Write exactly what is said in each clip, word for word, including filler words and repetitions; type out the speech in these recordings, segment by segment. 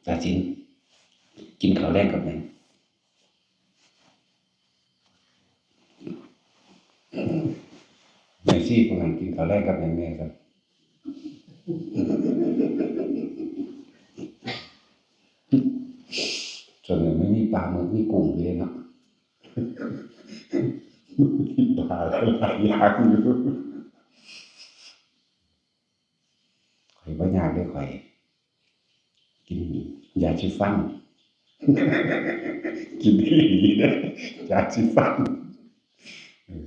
ตาสิน กินข้าวแลงกับหยัง? แม่ชีเพิ่นว่า กินข้าวแลงกับหยังแน่ครับ ส่วนใหญ่มันมีปลาหมึก มีกุ้งอยู่เด้เนาะ มีปลาหลายอย่างอยู่ ข้อยบ่ยากเด้ข้อย กินยาสีฟัน กินอีหลีเด้อยาสีฟัน เออ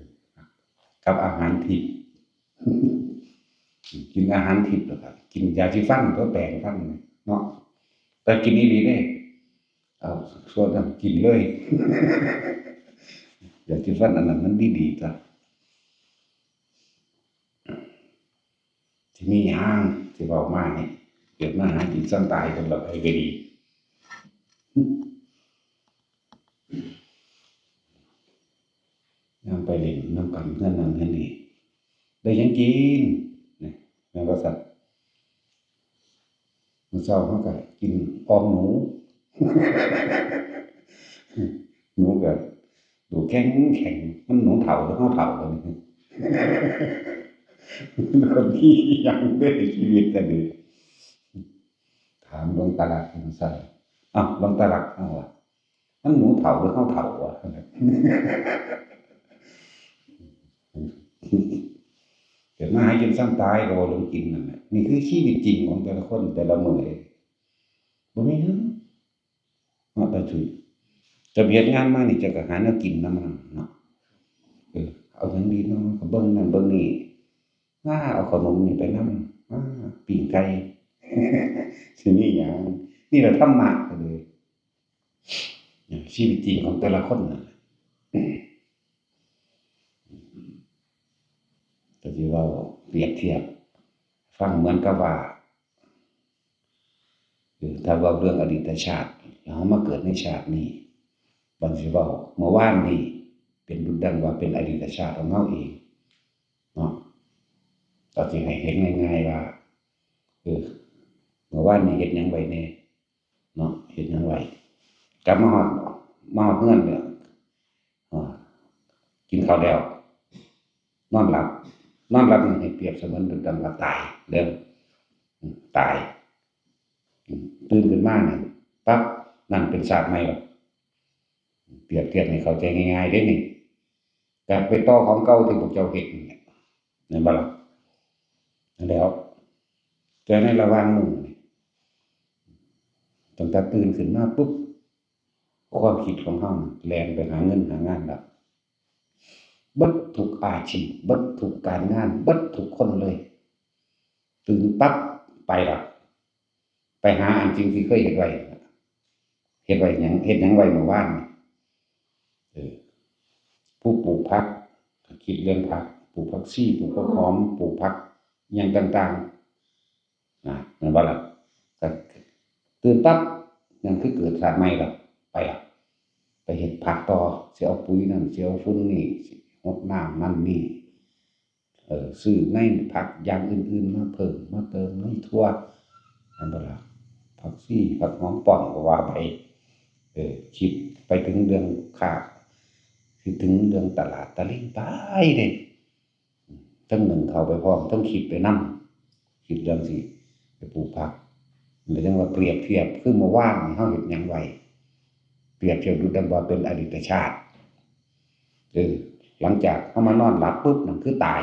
กับอาหารทิพย์ กินอาหารทิพย์แล้วก็กินยาสีฟัน ก็แปรงฟันเนาะ แต่กินอีหลีเด้ เอาส่วนนั้นกินเลย ยาสีฟันอันนั้นมันดีๆ จ้ะ สิมีหยังสิเว้ามานี่ เกิดมาหากินส่ำตาย สำหรับไผก็ดี ยามไปเล่นนำกันเฮือนนั่นเฮือนนี่ ได้หยังกิน นี่ แม่นบ่ซั่น มื้อเช้าเฮาก็กินอ่อมหนู หนูก็ดูแข็งแข็ง มันหนูเฒ่าหรือเฮาเฒ่าแล้วนี่ มันมีหยังเด้ชีวิตอันนี้ ถามหลวงตาหลักจั่งซั้น อ้าว หลวงตาหลัก เอาวะ มันหนูเฒ่าหรือเฮาเฒ่าวะ เกิดมาหากินส่ำตายก็เว้าเรื่องกินนั่นแหละ นี่คือชีวิตจริงของแต่ละคนแต่ละมื้อเด้ บ่มีหยัง เนาะ ตาจุ้ย เจ้าไปเฮ็ดงานมานี่ เจ้าก็หาแนวกินนำมันเนาะ เออ เอาหยังดีเนาะ ก็เบิ่งนั่นเบิ่งนี่ มาเอาขนมนี่ไปนำ มาปิ้งไก่ สิมีหยัง นี่แหละธรรมะก็เลย ชีวิตจริงของแต่ละคนนั่นแหละ ก็สิเว้าเปรียบเทียบ ฟังเหมือนกับว่า เออ ถ้าเว้าเรื่องอดีตชาติ แล้วเรามาเกิดในชาตินี้ บัดสิเว้าเมื่อวานนี้ เป็นดุจดังว่าเป็นอดีตชาติของเราเอง เนาะ ก็สิให้เห็นง่ายๆว่า เออ เมื่อวานนี้เฮ็ดหยังไว้แน่ เนาะ เฮ็ดหยังไว้ กลับมาฮอด มาฮอดเฮือนแล้ว อ่า กินข้าวแล้ว นอนหลับ นอนหลับนี่ให้เปรียบเสมือนดังว่าตายเด้อ อืม ตาย อืม ตื่นขึ้นมานี่ปั๊บ นั่นเป็นชาติใหม่แล้ว เปรียบเทียบให้เข้าใจง่ายๆเด้นี่ กลับไปต่อของเก่าที่พวกเจ้าเฮ็ดนี่แหละ แม่นบ่ล่ะ? นั่นแหล้ว แต่ในระหว่างมื้อนี่ ตั้งแต่ตื่นขึ้นมาปุ๊บ ความคิดของเฮานี่แล่นไปหาเงินหางานแล้ว เบิดทุกอาชีพ เบิดทุกการงาน เบิดทุกคนเลย ตื่นปั๊บไปละ ไปหาอันสิ่งที่เคยเฮ็ดไว้ เฮ็ดไว้หยัง เฮ็ดหยังไว้เมื่อวานนี่ เออ ผู้ปลูกผัก ก็คิดเรื่องผัก ปลูกผักชี ปลูกผักหอม ปลูกผักอิหยังต่างๆ นะ แม่นบ่ล่ะ? ก็ตื่นปั๊บ นั่นคือเกิดชาติใหม่แล้ว ไปละ ไปเฮ็ดผักต่อ สิเอาปุ๋ยนั่น สิเอาฝุ่นนี่ สิหดน้ำนั่นนี่ เออ ซื้อในผักอย่างอื่นๆมาเพิ่มมาเติมในถั่ว แม่นบ่ล่ะ? ผักชี ผักหอมป้อมก็ว่าไป เออ คิดไปถึงเรื่องค้า คิดถึงเรื่องตลาดตะเล็งไปเด้ ทั้งนึ่งข้าวไปพร้อม ทั้งคิดไปนำ คิดเรื่องสิไปปลูกผัก มันก็จั่งว่าเปรียบเทียบ คือเมื่อวานนี่เฮาเฮ็ดหยังไว้ เปรียบเทียบดูดังว่าเป็นอดีตชาติ เออ หลังจากเฮามานอนหลับปุ๊บ นั่นคือตาย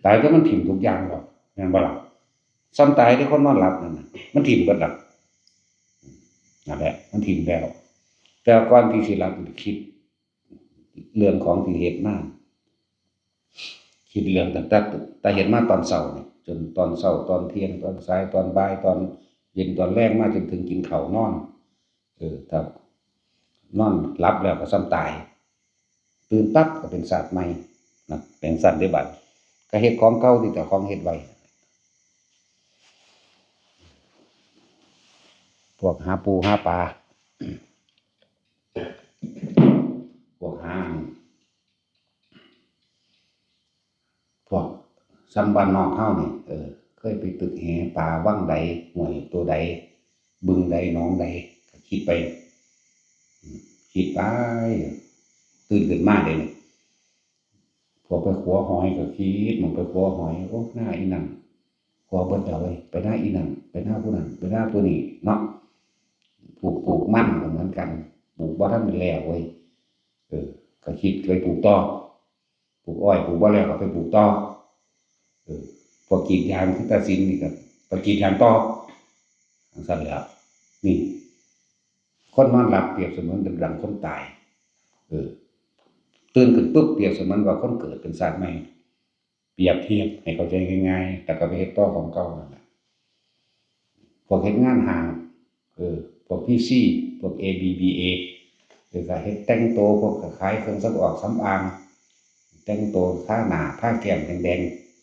ตายก็มันถิ่มทุกอย่างแล้ว แม่นบ่ล่ะ? ส่ำตายเด้คนนอนหลับนั่นน่ะ มันถิ่มเบิดแล้ว นั่นแหละ มันถิ่มแล้ว แต่ก่อนที่สิหลับ คิดเรื่องของที่เฮ็ดมา คิดเรื่องตั้งแต่ แต่เฮ็ดมาตอนเช้านี่ จนตอนเช้า ตอนเที่ยง ตอนสาย ตอนบ่าย ตอนเย็น ตอนแลง มาจนถึงกินข้าวนอน เออ ถ้านอนหลับแล้วก็ส่ำตาย ตื่นปั๊บก็เป็นชาติใหม่นะ เป็นจั่งซั้นเด้บัด ก็เฮ็ดของเก่าที่เจ้าของเฮ็ดไว้ พวกหาปูหาปลา พวกหา พวกส่ำบ้านนอกเฮานี่ เออ เคยไปตึกแหปลาวังใด ห้วยโตใด บึงใดหนองใด ก็คิดไป อืม คิดไป ตื่นขึ้นมาเด้นี่ พวกไปขัวหอยก็คิด มันไปขัวหอย โอ้ หน้าอีนั่น ขัวเบิดแล้วเว้ย ไปหน้าอีนั่น ไปหน้าผู้นั้น ไปหน้าผู้นี้เนาะ ปลูก ปลูกมันก็เหมือนกัน ปลูกบ่ทันแล้วเว้ย เออ ก็คิดไปปลูกต่อ ปลูกอ้อย ปลูกบ่แล้วก็ไปปลูกต่อ เออ พวกกรีดยางคือตาสินนี่ก็ไปกรีดยางต่อ จั่งซั้นแหล้ว นี่ คนนอนหลับเปรียบเสมือนดังคนตาย เออ ตื่นขึ้นปุ๊บเปรียบเสมือนว่าคนเกิดเป็นชาติใหม่ เปรียบเทียบให้เข้าใจง่ายๆ แต่ก็ไปเฮ็ดต่อของเก่านั่นแหละ พวกเฮ็ดงานห้าง เออ พวกพีซี พวกเอบีบีเอ เออ ก็เฮ็ดแต่งโต พวกก็ขายเครื่องสำอางสำอาง แต่งโต ทาหน้า ทาแก้มแดง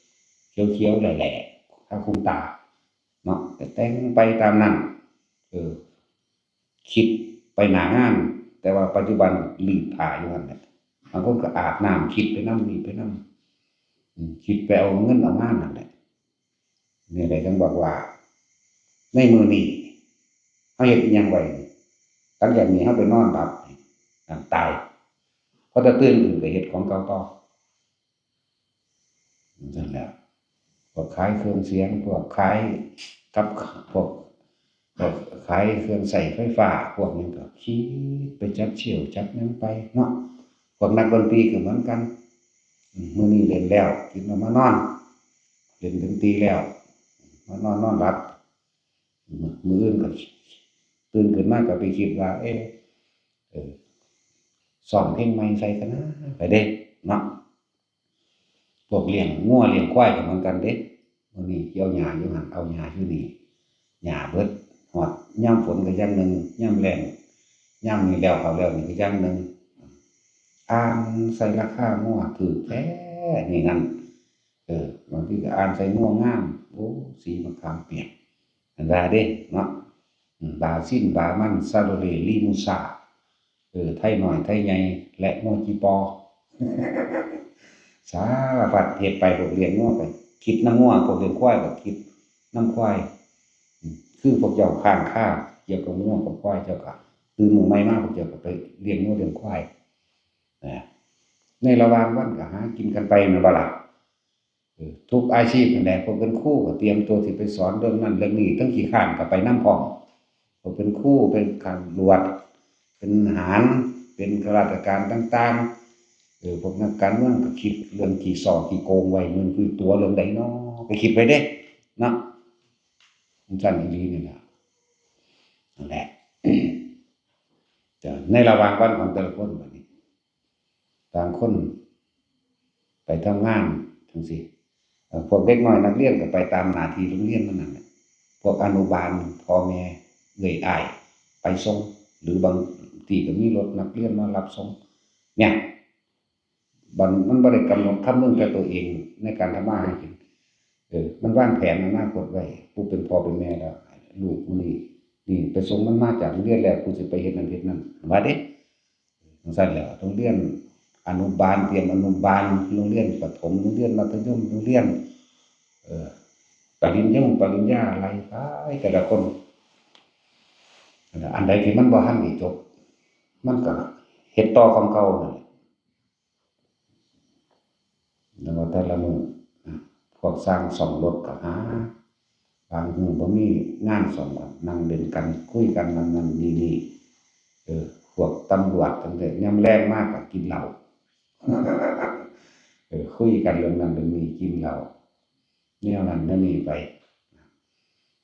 ๆ เขียวๆ แหล่ๆ ทาขนตา เนาะ ก็แต่งไปตามนั้น เออ คิดไปหน้างาน แต่ว่าปัจจุบันรีดผ้าอยู่หั่นแหละ บางคนก็อาบน้ำ คิดไปนำ รีดไปนำ อืม คิดไปเอาเงินเอางานนั่นแหละ นี่แหละจั่งบอกว่า ในมื้อนี้ เฮาเฮ็ดอิหยังไว้ หลังจากนี้เฮาไปนอนหลับ นั่นตาย พอแต่ตื่นขึ้นก็เฮ็ดของเก่าต่อ นั่นแหละ พวกขายเครื่องเสียง พวกขายกับ พวก พวกขายเครื่องใช้ไฟฟ้า พวกนี้ก็คิดไปจัดเที่ยวจัดหยังไปเนาะ พวกนักดนตรีก็เหมือนกัน อืม มื้อนี้เล่นแล้ว คิดว่ามานอน เล่นดนตรีแล้ว มานอน นอนหลับ มื้ออื่นก็ตื่นขึ้นมาก็ไปคิดว่า เอ๊ะ เออ ซ้อมเพลงใหม่ใส่กันนะ ไปเด้ เนาะ พวกเลี้ยงงัวเลี้ยงควายก็เหมือนกันเด้ มื้อนี้เกี่ยวหญ้าอยู่หั่น เอาหญ้าอยู่นี่ หญ้าเบิด ฮอดยามฝนก็อย่างหนึ่ง ยามแล้ง ยามนี้แล้วเข้าแล้วนี่ก็อย่างหนึ่ง อ่านใส่ราคางัวถูกแท้นี่นั่น เออ บางทีก็อ่านใส่งัวงาม โอ้ สีมะขามเปียก อันว่าเด้เนาะ อืม บาซิน บามัน ซาโลเล ลีมูซา เออ ไทน้อย ไทใหญ่ และงัวจิปอ สารพัดเฮ็ดไป พวกเลี้ยงงัวก็คิดนำงัว พวกเลี้ยงควายก็คิดนำควาย อืม คือพวกเจ้าค้างคาเกี่ยวกับงัวกับควาย เจ้าก็ตื่นมื้อใหม่มา พวกเจ้าก็ไปเลี้ยงงัวเลี้ยงควาย นะ ในระหว่างวันก็หากินกันไปแม่นบ่ล่ะ เออ ทุกอาชีพนั่นแหละ พวกเป็นครูก็เตรียมตัวสิไปสอนเรื่องนั้นเรื่องนี้ ทั้งขี้คร้านก็ไปนำพร้อม พวกเป็นครู เป็นตำรวจ เป็นทหาร เป็นข้าราชการต่างๆ เออ พวกนักการเมืองก็คิดเรื่องขี้ซ้อขี้โกงไว้ มื้อนี้ตั๋วเรื่องใดน้อ ก็คิดไปเด้ เนาะ จั่งซั่นอีหลีนี่ล่ะ นั่นแหละ แต่ในระหว่างวันของแต่ละคนบัดนี้ บางคนไปทำงานจั่งซี้ เอ่อ พวกเด็กน้อยนักเรียนก็ไปตามหน้าที่โรงเรียนมันนั่นแหละ พวกอนุบาล พ่อแม่ เอื้อยอ้าย ไปส่ง หรือบางที่ก็มีรถนักเรียนมารับส่ง เนี่ย บัดมันบ่ได้กำหนดคำนึงแต่ตัวเองในการทำมาหากิน เออ มันวางแผนอนาคตไว้ ผู้เป็นพ่อเป็นแม่แล้ว ลูกมื้อนี้ นี่ไปส่งมันมาจากโรงเรียนแล้ว กูสิไปเฮ็ดนั่นเฮ็ดนั่น ว่าเด้ จั่งซั้นแหละ โรงเรียนอนุบาล เตรียมอนุบาล โรงเรียนประถม โรงเรียนมัธยม โรงเรียน เอ่อ ปริญญา ปริญญา ไล่ไปแต่ละคน อันใดที่มันบ่ทันได้จบ มันก็เฮ็ดต่อของเก่านั่นแหละ แล้วว่าแต่ละมื้อ นะ พวกช่างซ่อมรถก็หา บางมื้อบ่มีงานซ่อมก็นั่งเล่นกัน คุยกันนั่นนั่นนี่นี่ เออ พวกตำรวจจั่งซี้ ยามแลงมาก็กินเหล้า เออ คุยกันเรื่องนั้นเรื่องนี้ กินเหล้า แนวนั้นแนวนี้ไป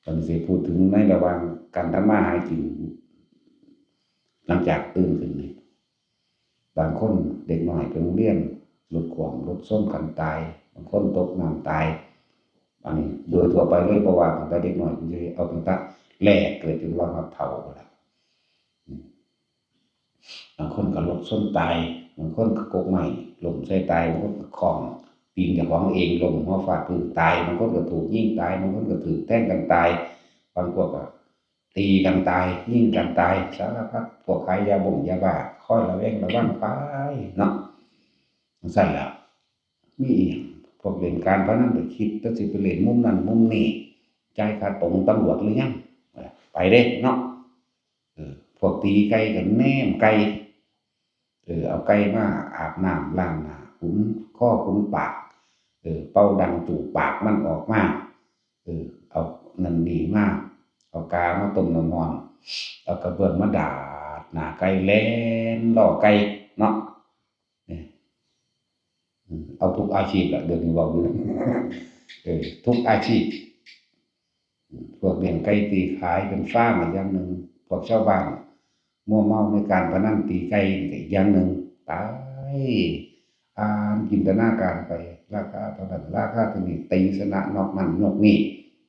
คันสิพูดถึงในระหว่างการทำมาหากิน หลังจากตื่นขึ้นนี่ บางคนเด็กน้อยไปโรงเรียน รถขว้าง รถชนกันตาย บางคนตกน้ำตาย อันนี้โดยทั่วไปเลย เพราะว่าตั้งแต่เด็กน้อย มันจะเอาตั้งแต่แรกเกิดจนว่าฮอดเฒ่าพู้นล่ะ อืม บางคนก็รถชนตาย บางคนก็กกไม้ล้มใส่ตาย บางคนก็ค้องตีนเจ้าของเอง ล้มหัวฟาดพื้นตาย บางคนก็ถูกยิงตาย บางคนก็ถูกแทงกันตาย บางพวกก็ตีกันตาย ยิงกันตาย สารพัด พวกขายยาบงยาบ้า คอยระแวงระวังไปเนาะ จั่งซั้นล่ะ มีอีหยัง พวกเล่นการพนันก็คิดแต่สิไปเล่นมุมนั้นมุมนี้ จ่ายค่าตรงตำรวจหรือยัง ไปเด้เนาะ เออ พวกตีไก่ก็แนมไก่ เออ เอาไก่มาอาบน้ำล้างหน้า ขุนคอขุนปาก เออ เป่าดังจูบปากมันออกมา เออ เอานั่นนี่มา เอากามาต้มน้ำร้อน เอากระเบื้องมาดาดหน้าไก่ แล่นล้อไก่เนาะ เนี่ย อืม เอาทุกอาชีพละ เดี๋ยวนี้เว้าอยู่ เออ ทุกอาชีพ อืม พวกเลี้ยงไก่ตีขายเป็นฟาร์มอีกอย่างหนึ่ง พวกชาวบ้านมัวเมาในการพนันตีไก่นี่ก็อีกอย่างหนึ่ง ตาย อ่านจินตนาการไป ราคาเท่านั้น ราคาเท่านี้ ตีชนะนอกนั้นนอกนี่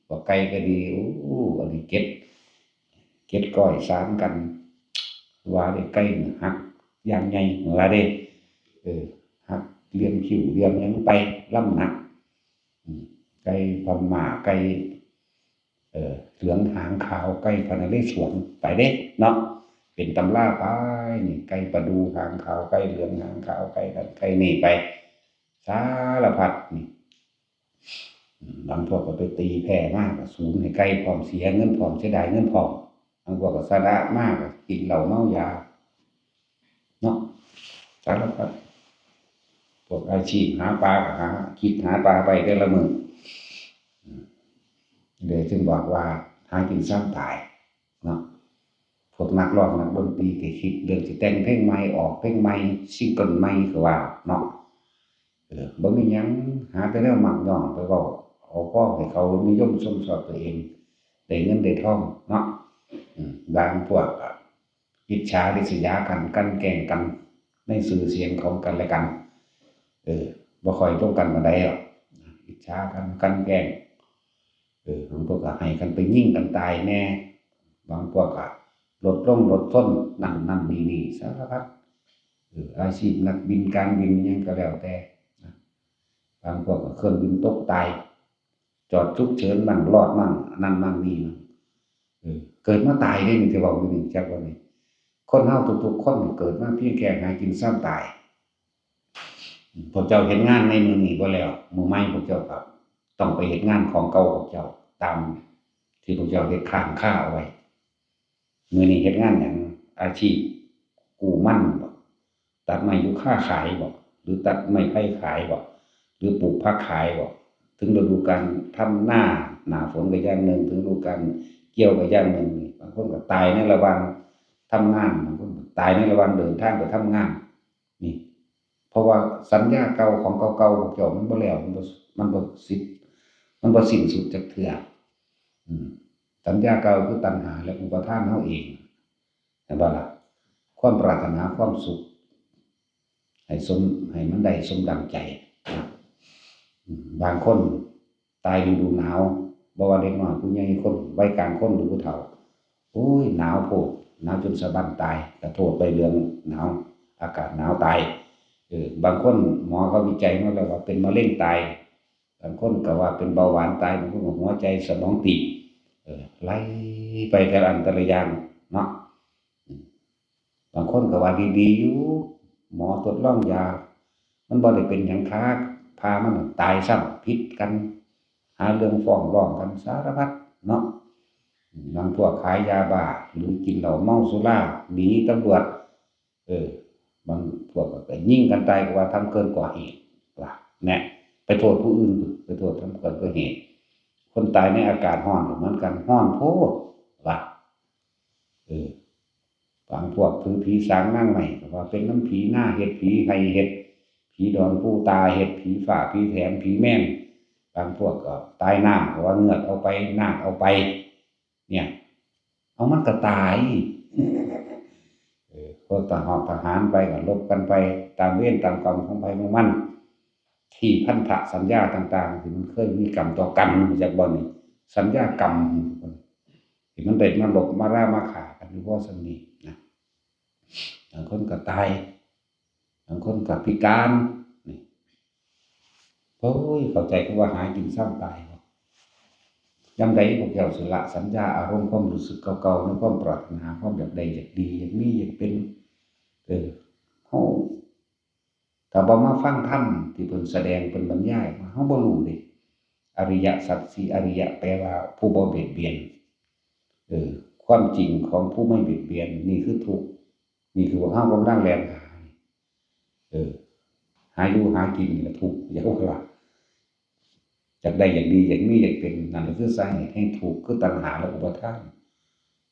พวกไก่ก็ดี โอ้ อันนี้เก็ด เก็ดก้อยสามกัน ว่าได้ไก่หักอย่างใหญ่ ว่าได้ เออ หักเหลี่ยมคิ้วเหลี่ยมหยังไป ลำหนัก อืม ไก่พม่า ไก่ เอ่อ เหลืองหางขาว ไก่พระนเรศวร ไปเด้เนาะ เป็นตำราไป นี่ ไก่ประดู่หางขาว ไก่เหลืองหางขาว ไก่นั่นไก่นี่ไป สารพัดนี่ อืม บางพวกก็ไปตีแพ้มาก็สูญให้ไก่พร้อม เสียเงินพร้อม เสียดายเงินพร้อม บางพวกก็ชนะมาก็กินเหล้าเมายา เนาะ สารพัด พวกอาชีพหาปลาก็หา คิดหาปลาไปแต่ละมื้อ อืม เลยจึงบอกว่าหากินซ่อนตาย เนาะ พวกนักร้องนักดนตรีก็คิดเรื่องสิแต่งเพลงใหม่ ออกเพลงใหม่ ซิงเกิลใหม่ก็ว่าเนาะ เออ บ่มีหยัง หาแต่แนวมักย้องไปเว้า เอาพอให้เขานิยมชมชอบตัวเอง ได้เงินได้ทองเนาะ อืม บางพวกก็อิจฉาริษยากัน กลั่นแกล้งกัน ในชื่อเสียงของกันและกัน เออ บ่ค่อยตรงกันปานใดหรอก อิจฉากัน กลั่นแกล้ง เออ บางพวกก็ให้กันไปยิงกันตายแน่ บางพวกก็รถล้มรถชน นั่นนั่นนี่นี่ สารพัด เออ อาชีพนักบิน การบินอิหยังก็แล้วแต่นะ บางพวกก็เครื่องบินตกตาย จอดฉุกเฉินมั่ง รอดมั่ง นั่นมั่งนี่มั่ง เออ เกิดมาตายเด้นี่ ที่เว้าอยู่นี่ จักว่านี่ คนเฮาทุกๆคนนี่เกิดมาเพียงแค่หากินซ่อนตาย พวกเจ้าเฮ็ดงานในมื้อนี้บ่แล้ว มื้อใหม่พวกเจ้าก็ต้องไปเฮ็ดงานของเก่าพวกเจ้า ตามที่พวกเจ้าเฮ็ดค้างคาเอาไว้ มื้อนี้เฮ็ดงานหยัง อาชีพกู้มันบ่ ตัดไม้ยูคาขายบ่ หรือตัดไม้ไผ่ขายบ่ หรือปลูกผักขายบ่ ถึงฤดูกาลทำนา หน้าฝนก็อย่างหนึ่ง ถึงฤดูกาลเกี่ยวก็อย่างหนึ่ง บางคนก็ตายในระหว่างทำงาน บางคนก็ตายในระหว่างเดินทางไปทำงาน นี่ เพราะว่าสัญญาเก่าของเก่าๆพวกเจ้ามันบ่แล้ว มันบ่ มันบ่สิ้น มันบ่สิ้นสุดจักเทื่อ อืม สัญญาเก่าคือตัณหาและอุปาทานเฮาเอง เห็นบ่ล่ะ ความปรารถนาความสุข ให้สม ให้มันได้สมดังใจนะ อืม บางคนตายฤดูหนาว บ่ว่าเด็กน้อยผู้ใหญ่ คนวัยกลางคนหรือผู้เฒ่า โอ้ย หนาวโพด หนาวจนสะบั้นตาย ก็โทษไปเรื่องหนาว อากาศหนาวตาย เออ บางคนหมอเขาวิจัยมาแล้วว่าเป็นมะเร็งตาย บางคนก็ว่าเป็นเบาหวานตาย บางคนก็หัวใจสมองตีบ เออ ไล่ไปแต่ละอันแต่ละอย่างเนาะ อืม บางคนก็ว่าดีๆอยู่ หมอทดลองยา มันบ่ได้เป็นหยังคัก พามันตายซ้ำ ผิดกัน หาเรื่องฟ้องร้องกันสารพัดเนาะ อืม บางพวกขายยาบ้า หรือกินเหล้าเมาสุรา หนีตำรวจ เออ บางพวกก็ยิงกันตาย ก็ว่าทำเกินกว่าเหตุ ว่า แน่ ไปโทษผู้อื่น ไปโทษทำเกินกว่าเหตุ คนตายในอากาศร้อนก็เหมือนกัน ร้อนโพด ว่า เออ บางพวกถือผีสางนางไม้ ก็ว่าเป็นนำผีนาเฮ็ด ผีไฮ่เฮ็ด ผีดอนปูตาเฮ็ด ผีฟ้า ผีแถน ผีแมน บางพวกก็ตายน้ำ ก็ว่าเงือกเอาไป นาคเอาไป เนี่ย เอามันก็ตาย เออ พวกทหาร ทหารไปก็รบกันไป ตามเวรตามกรรมของไผของมัน ที่พันธสัญญาต่างๆ ที่มันเคยมีกรรมต่อกัน รู้จักบ่นี่ สัญญากรรม ที่มันได้มาลบมารามาฆ่ากันอยู่บ่ซั่นนี่นะ บางคนก็ตาย บางคนก็พิการ นี่ โอ้ย เข้าใจคำว่าหากินซ่อนตายบ่ ยามใดพวกเจ้าสิละสัญญาอารมณ์ความรู้สึกเก่าๆ ในความปรารถนา ความอยากได้ อยากดี อยากมี อยากเป็น เออ เฮา ถ้าบ่มาฟังธรรมที่เพิ่นแสดง เพิ่นบรรยาย เฮาบ่รู้เด้ อริยสัจสี่อริยะ แปลว่าผู้บ่เบียดเบียน เออ ความจริงของผู้ไม่เบียดเบียน นี่คือทุกข์ นี่คือพวกเฮากำลังแล่นหา เออ หาอยู่หากินนี่แหละทุกข์ อย่าว่าละ อยากได้อยากดีอยากมีอยากเป็น นั่นแหละคือสาเหตุแห่งทุกข์ คือตัณหาและอุปาทาน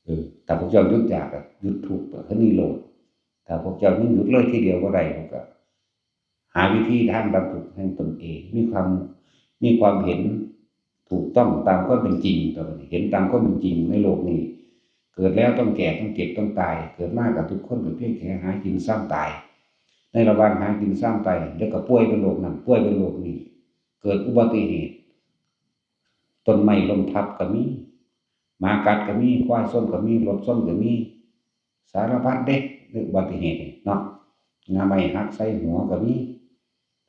เออ ถ้าพวกเจ้าหยุดอยากอะ หยุดทุกข์ ก็คือนิโรธ ถ้าพวกเจ้ายังหยุดเลยทีเดียวบ่ได้ พวกก็ หาวิธีทางดับทุกข์แห่งตนเอง มีความ มีความเห็นถูกต้องตามความเป็นจริง ต่อไปนี้ เห็นตามความเป็นจริงในโลกนี้ เกิดแล้วต้องแก่ ต้องเจ็บ ต้องตาย เกิดมากับทุกคนก็เพียงแค่หากินซ้ำตาย ในระหว่างหากินซ้ำตาย แล้วก็ป่วยเป็นโรคนั้น ป่วยเป็นโรคนี้ เกิดอุบัติเหตุ ต้นไม้ล้มทับก็มี หมากัดก็มี ควายชนก็มี รถชนก็มี สารพัดเด้ ในอุบัติเหตุนี่เนาะ งาไม้หักใส่หัวก็มี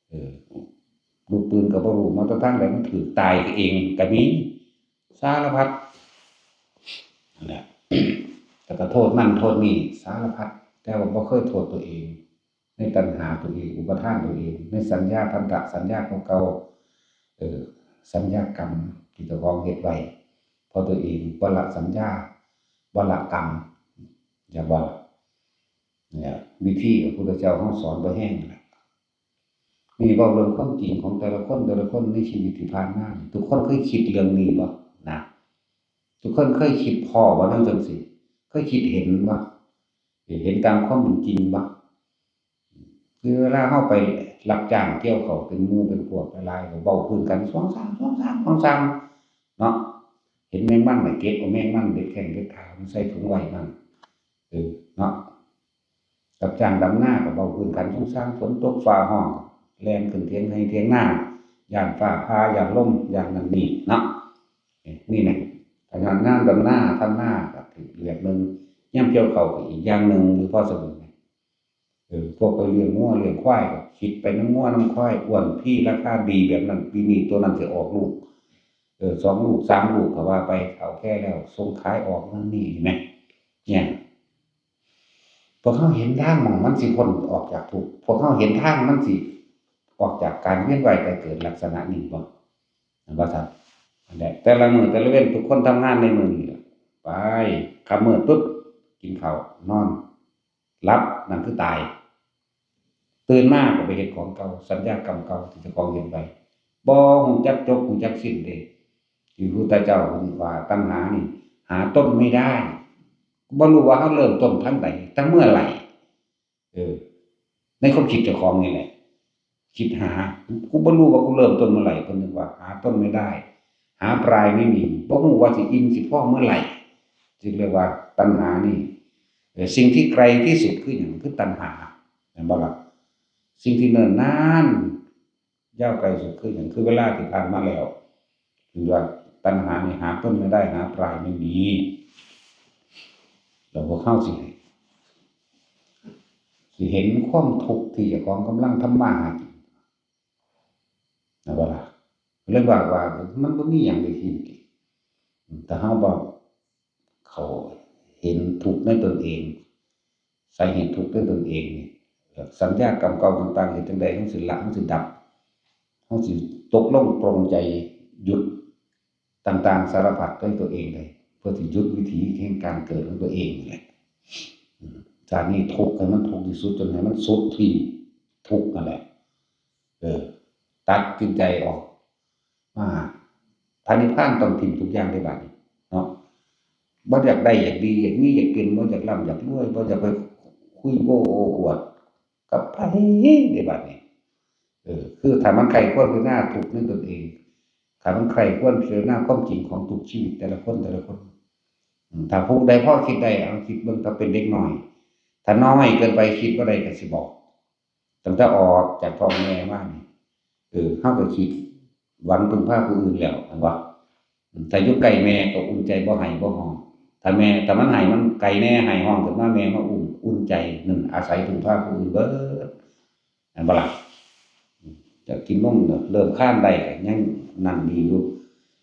เออ ลูกปืนก็บ่รู้มาแต่ทางใด มันถืกตายเองก็มี สารพัด นั่นแหละ แต่ก็โทษนั่นโทษนี่ สารพัด แต่ว่าบ่เคยโทษตัวเอง ในตัณหาตัวเอง อุปาทานตัวเอง ในสัญญาพันธสัญญาของเก่า เออ สัญญากรรมที่เจ้าของเฮ็ดไว้ เพราะตัวเองบ่ละสัญญา บ่ละกรรม อย่าบ่ละ เนี่ย วิธีพระพุทธเจ้าเฮาสอนบ่แฮงนั่นแหละ นี่เว้าเรื่องความจริงของแต่ละคน แต่ละคนในชีวิตที่ผ่านมานี่ ทุกคนเคยคิดเรื่องนี้บ่นะ ทุกคนเคยคิดพ้อบ่แนวจั่งซี้ เคยคิดเห็นบ่ เห็นตามความเป็นจริงบ่ คือเวลาเฮาไปรับจ้างเกี่ยวข้าวเป็นหมู่เป็นพวกหลายๆ ก็เว้าพื้นกัน สองสาม สองสาม สองสาม เนาะ เห็นแมงมันน่ะ เก็บเอาแมงมันเด็ดแข้งเด็ดขามาใส่ถุงไว้นั่น เออ เนาะ รับจ้างดำนาก็เว้าพื้นกัน สองสาม ฝนตกฟ้าฮ้อง แล่นขึ้นเถียงไฮ่เถียงนา ย้านฟ้าผ่า ย้านลม ย้านนั่นนี่เนาะ เอ้ย นี่แหละ พนักงานดำนา ทำนาก็ถือเลือกหนึ่ง ยามเกี่ยวข้าวก็อีกอย่างหนึ่ง หรือพอสมมุติ เออ พวกไปเลี้ยงงัวเลี้ยงควายก็คิดไปนำงัวนำควาย อ้วนพีราคาดีแบบนั้น ปีนี้ตัวนั้นสิออกลูก เออ สองลูก สามลูกก็ว่าไป เฒ่าแก่แล้วส่งขายออกนั่นนี่ เห็นไหม เนี่ย พวกเฮาเห็นทางหม่องมันสิพ้นออกจากทุกข์ พวกเฮาเห็นทางมันสิออกจากการเวียนว่ายตายเกิดลักษณะนี้บ่ เห็นบ่ครับ นั่นแหละ แต่ละมื้อแต่ละเว็นทุกคนทำงานในมื้อนี้ล่ะ ไป ค่ำมืดปุ๊บ กินข้าว นอน หลับ นั่นคือตาย ตื่นมาก็ไปเฮ็ดของเก่า สัญญากรรมเก่าที่เจ้าของเฮ็ดไว้ บ่ฮู้จักจบฮู้จักสิ้นเด้ ที่พระพุทธเจ้าเพิ่นว่าตัณหานี่หาต้นไม่ได้ บ่รู้ว่าเฮาเริ่มต้นทางใด ตั้งเมื่อไหร่ เออ ในความคิดเจ้าของนี่แหละ คิดหา กูบ่รู้ว่ากูเริ่มต้นเมื่อไหร่ เพิ่นนึกว่าหาต้นไม่ได้ หาปลายไม่มี บ่ฮู้ว่าสิอิ่มสิพอเมื่อไหร่ จึงเรียกว่าตัณหานี่ เอ่อ สิ่งที่ไกลที่สุดคือหยัง คือตัณหา แม่นบ่ล่ะ สิ่งที่เนิ่นนาน ยาวไกลสุดคือหยัง คือเวลาที่ผ่านมาแล้ว คือว่าตัณหานี่หาต้นไม่ได้ หาปลายไม่มี แล้วพวกเฮาสิ สิเห็นความทุกข์ที่เจ้าของกำลังทำมาหากิน นะบ่ล่ะ เรียกว่า ว่ามันบ่มีหยังในชีวิตนี่ แต่เฮาบ่เข้าเห็นทุกข์ในตนเอง สาเหตุทุกข์ในตนเองนี่ สัญญากรรมเก่าต่างๆ เฮ็ดจั่งใด มันสิละ มันสิดับ มันสิตกลงปลงใจหยุดต่างๆ สารพัดด้วยตัวเองเลย เพื่อสิหยุดวิถีแห่งการเกิดของตัวเองนี่แหละ อืม ชาตินี้ทุกข์ให้มันทุกข์ที่สุด จนให้มันสุดที่ทุกข์นั่นแหละ เออ ตัดสินใจออกมา พระนิพพานต้องถิ่มทุกอย่างเลยบัดนี้ เนาะ บ่อยากได้อยากดีอยากมีอยากเป็น บ่อยากร่ำอยากรวย บ่อยากไปคุยโอ้โอ้อวดกับไผเลยบัดนี้ เออ คือถ้ามันใคร่ควรพิจารณาทุกข์ในตนเอง ถ้ามันใคร่ควรพิจารณาความจริงของทุกชีวิตแต่ละคนแต่ละคน อืม ถ้าผู้ใดพอคิดได้ เอาคิดเบิ่ง ถ้าเป็นเด็กน้อย ถ้าน้อยเกินไปคิดบ่ได้ก็สิบอก ตั้งแต่ออกจากท้องแม่มานี่ เออ เฮาก็คิดหวังพึ่งพาผู้อื่นแล้ว แม่นบ่ อืม ถ้าอยู่ใกล้แม่ก็อุ่นใจ บ่ไห้บ่ฮ้อง ถ้าแม่ ถ้ามันไห้ มันไกลแน่ ไห้ฮ้องขึ้นมา แม่มาอุ้ม อุ่นใจ นั่นอาศัยพึ่งพาผู้อื่นเบิด แม่นบ่ล่ะ อืม จะกินนมเนี่ย เริ่มคลานได้ก็ยังนั่นดีอยู่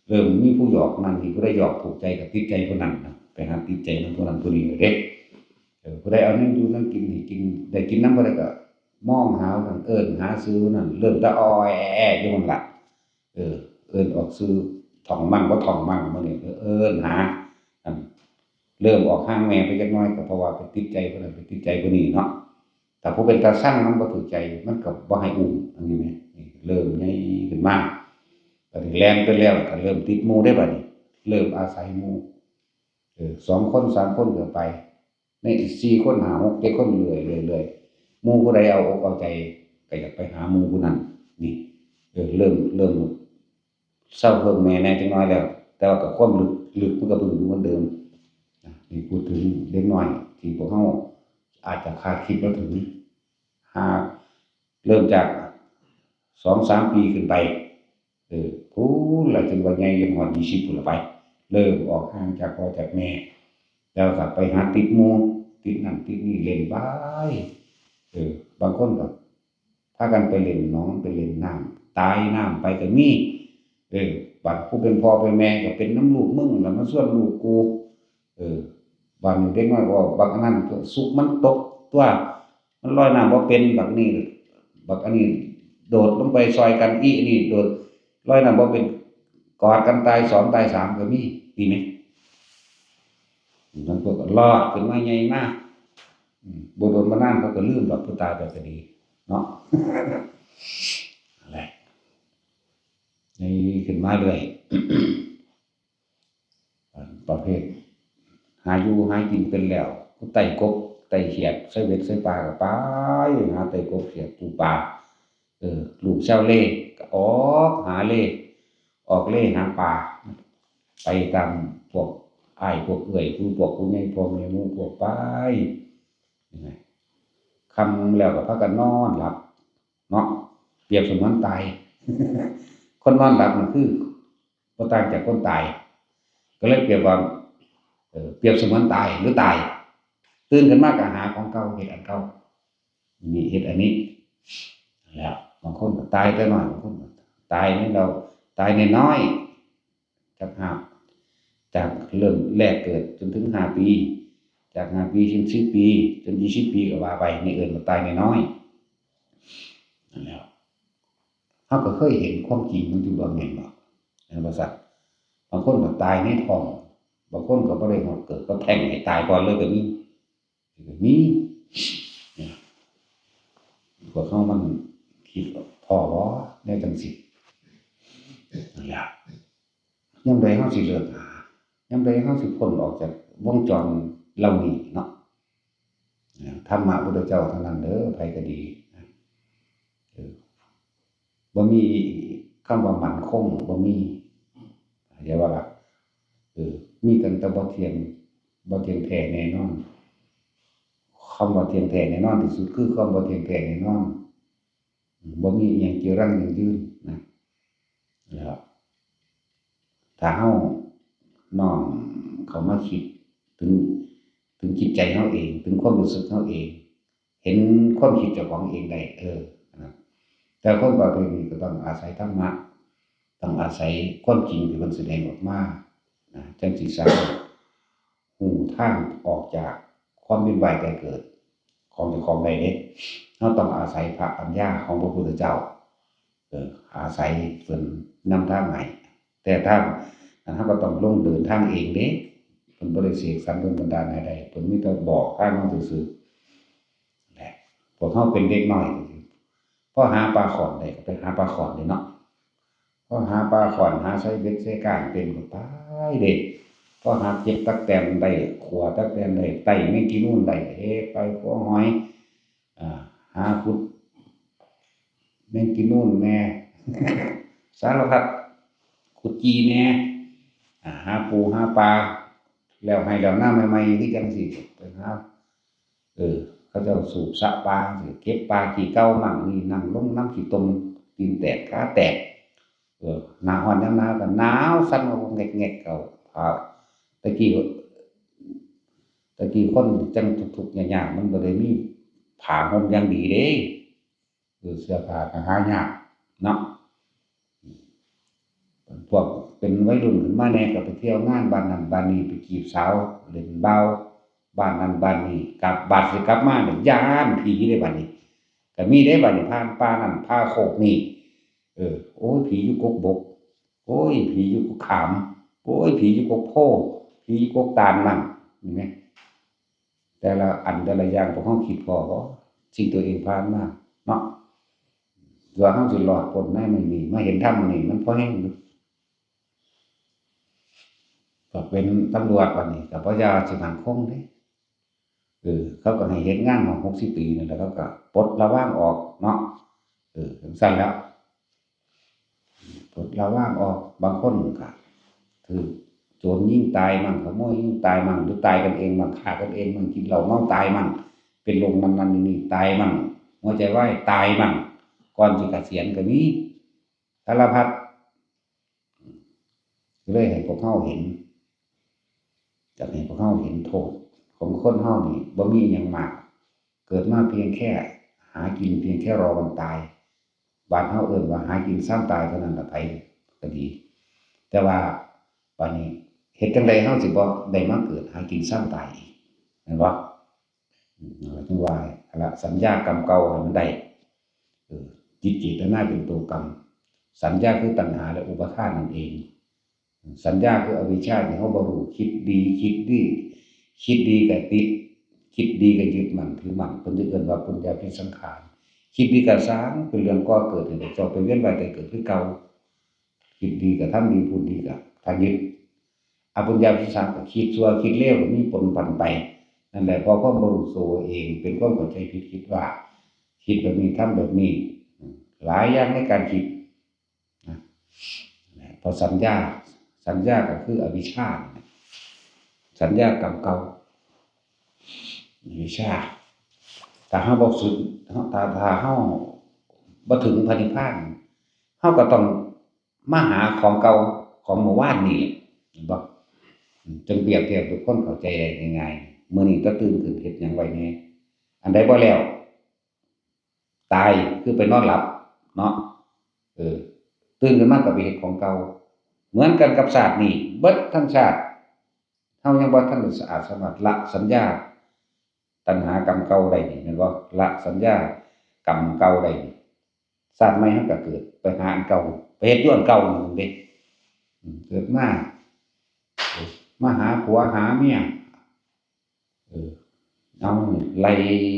เริ่มมีผู้หยอกนั่น มีผู้ใดหยอกถูกใจก็ติดใจผู้นั้นนะ ไปหาติดใจนำผู้นั้นผู้นี้เด้ เออ ผู้ใดเอาแนวอยู่แนวกินให้กิน ได้กินนำผู้ใดก็มองหาผู้นั้น เอิ้นหาชื่อผู้นั้น เริ่มแต่อ้อแอ้แอ้อยู่นั่นล่ะ เออ เอิ้นออกชื่อ ท่องมั่งบ่ท่องมั่ง มื้อนี้ เออ เอิ้นหา อัน เริ่มออกห่างแม่ไปจักหน่อย ก็เพราะว่าไปติดใจผู้นั้น ไปติดใจผู้นี้เนาะ ถ้าผู้เป็นตาซังมันบ่ถือใจ มันก็บ่ให้อุ้ม อันนี้แหม นี่เริ่มใหญ่ขึ้นมา บัดนี้แล่นไปแล้ว ก็เริ่มติดหมู่ได้บัดนี้ เริ่มอาศัยหมู่ เออ สองคนสามคนก็ไป ในสี่คนห้าหกเจ็ดคน เรื่อยๆ เรื่อยๆ หมู่ผู้ใดเอาอกเอาใจ ก็อยากไปหาหมู่ผู้นั้น นี่ เออ เริ่ม เริ่มเซาเพิ่งแม่แหน่จักหน่อยแล้ว แต่ว่าก็ความลึก ลึกมันก็เพิ่งอยู่เหมือนเดิม นะ นี่พูดถึงเด็กน้อยที่พวกเราอาจจะคาดคิดบ่ถึง หากเริ่มจากสองสามปีขึ้นไป เออ พู้นล่ะ จนว่าใหญ่จนฮอดยี่สิบพู้นล่ะไป เริ่มออกห่างจากพ่อจากแม่ แล้วก็ไปหาติดหมู่ ติดนั่นติดนี่ เล่นไป เออ บางคนก็พากันไปเล่นหนอง ไปเล่นน้ำ ตายน้ำไปก็มี เออ บัดผู้เป็นพ่อเป็นแม่ก็เป็นนำลูกมึง แล้วมาชวนลูกกู เออ บัดนี้เด็กน้อยก็ว่า บักอันนั้นก็สุกมันตกตั๊ว มันลอยน้ำบ่เป็น บักนี่ บักอันนี้โดดลงไปซอยกัน อีอันนี้โดด ลอยน้ำบ่เป็น กอดกันตายสองตายสามก็มี มีไหม มันก็รอดขึ้นมาใหญ่มาก อืม บ่โดนบ่นานเขาก็ลืมดอก ผู้ตายไปก็ดี เนาะ นั่นแหละ ใหญ่ขึ้นมาเรื่อย ประเภท หาอยู่หากินเป็นแล้ว ไต่กบไต่เขียด ใส่เบ็ดใส่ปลาก็ไป หาไต่กบเขียดปูปลา เออ ลูกชาวเลก็ออกหาเล ออกเลหาปลา ไปตามพวกอ้ายพวกเอื้อย ผู้พวกผู้ใหญ่ พ่อแม่หมู่พวกไป นี่ไง ค่ำแล้วก็พากันนอนหลับ เนาะ เปรียบเสมือนตาย คนนอนหลับนี่คือบ่ต่างจากคนตาย ก็เลยเปรียบว่า เอ่อ เปรียบเสมือนตายหรือตาย ตื่นขึ้นมาก็หาของเก่า เฮ็ดอันเก่า นี่เฮ็ดอันนี้ แล้วบางคนก็ตายแต่น้อย บางคนก็ตายในเรา ตายน้อยๆ จากห้า จากเริ่มแรกเกิดจนถึงห้าปี จากห้าปีถึงสิบปี จนยี่สิบปีก็ว่าไป นี่เอิ้นว่าตายน้อยๆ นั่นแหละ เราก็เคยเห็นความจริงมันอยู่บ่แม่นบ่ เห็นบ่ซะ บางคนก็ตายในท้อง บางคนก็บ่ได้ฮอดเกิด ก็แท้งให้ตายก่อนเลยก็มี ก็มี เนี่ย พวกเรามันคิดพ้อบ่ แนวจังซี่ นั่นแหละ ยามใดเราสิเลิกหา ยามใดเราสิพ้นออกจากวงจรเหล่านี้เนาะ ธรรมะพุทธเจ้าเท่านั้นเด้อ ไผก็ดี เออ บ่มีคำว่ามั่นคง บ่มี เข้าใจบ่ล่ะ เออ มีตั้งแต่บ่เที่ยง บ่เที่ยงแท้แน่นอน คำว่าเที่ยงแท้แน่นอนที่สุดคือความบ่เที่ยงแท้แน่นอน บ่มีอิหยังจีรังยั่งยืนนะ แล้วถ้าเราน้อมเข้ามาคิดถึง ถึงจิตใจเราเอง ถึงความรู้สึกเราเอง เห็นความคิดเจ้าของเองได้ เออ นะ แต่คนประเภทนี้ก็ต้องอาศัยธรรมะ ต้องอาศัยความจริงที่เพิ่นแสดงออกมา นะ จั่งสิสามารถฮู้ทางออกจากความเวียนว่ายตายเกิดของเจ้าของได้เด้ เราต้องอาศัยพระปัญญาของพระพุทธเจ้า เออ อาศัยเพิ่นนำทางให้ แต่ทางนั้นเราก็ต้องลงเดินทางเองเด้ เพิ่นบ่ได้เสกสรรดลบันดาลให้ได้ เพิ่นมีแต่บอกทางมาซื่อๆ แหละ พวกเราเป็นเด็กน้อย พอหาปลาข้อนได้ก็ไปหาปลาข้อนเด้เนาะ พอหาปลาข้อน หาใส่เบ็ดใส่ก้างเป็นก็ไปเด้ พอหาเก็บตั๊กแตนได้ ขั่วตั๊กแตนได้ ไต่แมงกีนูนได้ เฮ็ดไปขั่วหอย อ่า หาขุดแมงกีนูนแหน่ สารพัด ขุดจีแหน่ อ่า หาปูหาปลา แล้วไฮ่แล้วนาใหม่ๆ คือจั่งซี้ ไปหา เออ เขาเจ้าสูบสระปลาจั่งซี้ เก็บปลาขี้เก่ามั่ง นี่นั่งลงนำขี้ตม ตีนแตกขาแตก เออ หน้าร้อนยามหนาวก็หนาวสั่นงอกๆ เอาผ้า แต่กี้ แต่กี้คนจั่งทุกข์ๆ ยากๆ มันบ่ได้มีผ้าห่มอย่างดีเด้ เออ เสื้อผ้าก็หายากเนาะ พวกเป็นวัยรุ่นขึ้นมาแหน่ก็ไปเที่ยวงานบ้านนั้นบ้านนี้ ไปจีบสาว เล่นบ่าวบ้านนั้นบ้านนี้ กลับ บาดสิกลับมาเนี่ยย้านผีเด้บัดนี้ ก็มีเด้บัดนี้ ผ่านป่านั่นผ่าโคกนี่ เออ โอ้ย ผีอยู่กกบก โอ้ย ผีอยู่กกขาม โอ้ย ผีอยู่กกโพธิ์ ผีอยู่กกตาลนั่น นี่ไง แต่ละอันแต่ละอย่างพวกเฮาคิดพ้อบ่ สิ่งตัวเองผ่านมาเนาะ ตัวเฮาสิรอดพ้นในมื้อนี้ มาเห็นธรรมมื้อนี้ มันพอแฮงอยู่ ก็เป็นตำรวจบัดนี้ ก็บ่อยากสิมั่นคงเด้ เออ เขาก็ให้เฮ็ดงานมาหกสิบปีนั่นแหละ เขาก็ปลดระวางออกเนาะ เออ จั่งซั้นแหล้ว ปลดระวางออก บางคนก็ถืกโจรยิงตายมั่ง ขโมยยิงตายมั่ง หรือตายกันเองมั่ง ฆ่ากันเองมั่ง กินเหล้าเมาตายมั่ง เป็นโรคนั้นๆ นี่ๆ ตายมั่ง หัวใจวายตายมั่ง ก่อนสิเกษียณก็มี สารพัด ก็เลยให้พวกเฮาเห็น อยากให้พวกเฮาเห็นโทษของคนเฮานี่ บ่มีอิหยังมาก เกิดมาเพียงแค่หากิน เพียงแค่รอวันตาย บ้านเฮาเอิ้นว่าหากินซ้ำตายเท่านั้นล่ะ ไผก็ดี แต่ว่าบัดนี้เฮ็ดจั่งใดเฮาสิบ่ได้มาเกิดหากินซ้ำตายอีก แม่นบ่? อืม ถึงว่าละสัญญากรรมเก่าให้มันได้ เออ จิตเจตนาเป็นตัวกรรม สัญญาคือตัณหาและอุปาทานนั่นเอง สัญญาคืออวิชชาที่เฮาบ่รู้ คิดดี คิดดี คิดดีก็ติด คิดดีก็ยึดมั่นถือมั่น เพิ่นจึงเอิ้นว่าปุญญาพิสังขาร คิดดีก็สร้างเป็นเรื่องก่อเกิดให้เจ้าไปเวียนว่ายตายเกิดคือเก่า คิดดีก็ทำดี พูดดีก็ถ้ายึด อปุญญาพิสังขารก็คิดชั่วคิดเลวก็มีปนผันไป นั่นแหละ เพราะความบ่รู้ตัวเอง เป็นความเข้าใจผิด คิดว่า คิดแบบนี้ ทำแบบนี้ หลายอย่างในการคิด นะ เพราะสัญญา สัญญาก็คืออวิชชา สัญญากรรมเก่า อวิชชา ถ้าเฮาบ่สึก ถ้า ถ้าเฮาบ่ถึงพระนิพพาน เฮาก็ต้องมาหาของเก่าของเมื่อวานนี่แหละ เห็นบ่? อืม จั่งเปรียบเทียบทุกคนเข้าใจได้ง่ายๆ มื้อนี้ตาตื่นขึ้นเฮ็ดหยังไว้แหน่ อันใดบ่แล้ว ตายคือไปนอนหลับเนาะ เออ ตื่นขึ้นมาก็ไปเฮ็ดของเก่า เหมือนกันกับชาตินี้ เบิดทั้งชาติ เฮายังบ่ทันสะอาดสามารถละสัญญาตัณหากรรมเก่าได้นี่ แม่นบ่? ละสัญญากรรมเก่าได้นี่ ชาติใหม่เฮาก็เกิด ไปหาอันเก่า ไปเฮ็ดอยู่อันเก่านั่นเด้ อืม เกิดมา มาหาผัวหาเมีย เออ เอาไล่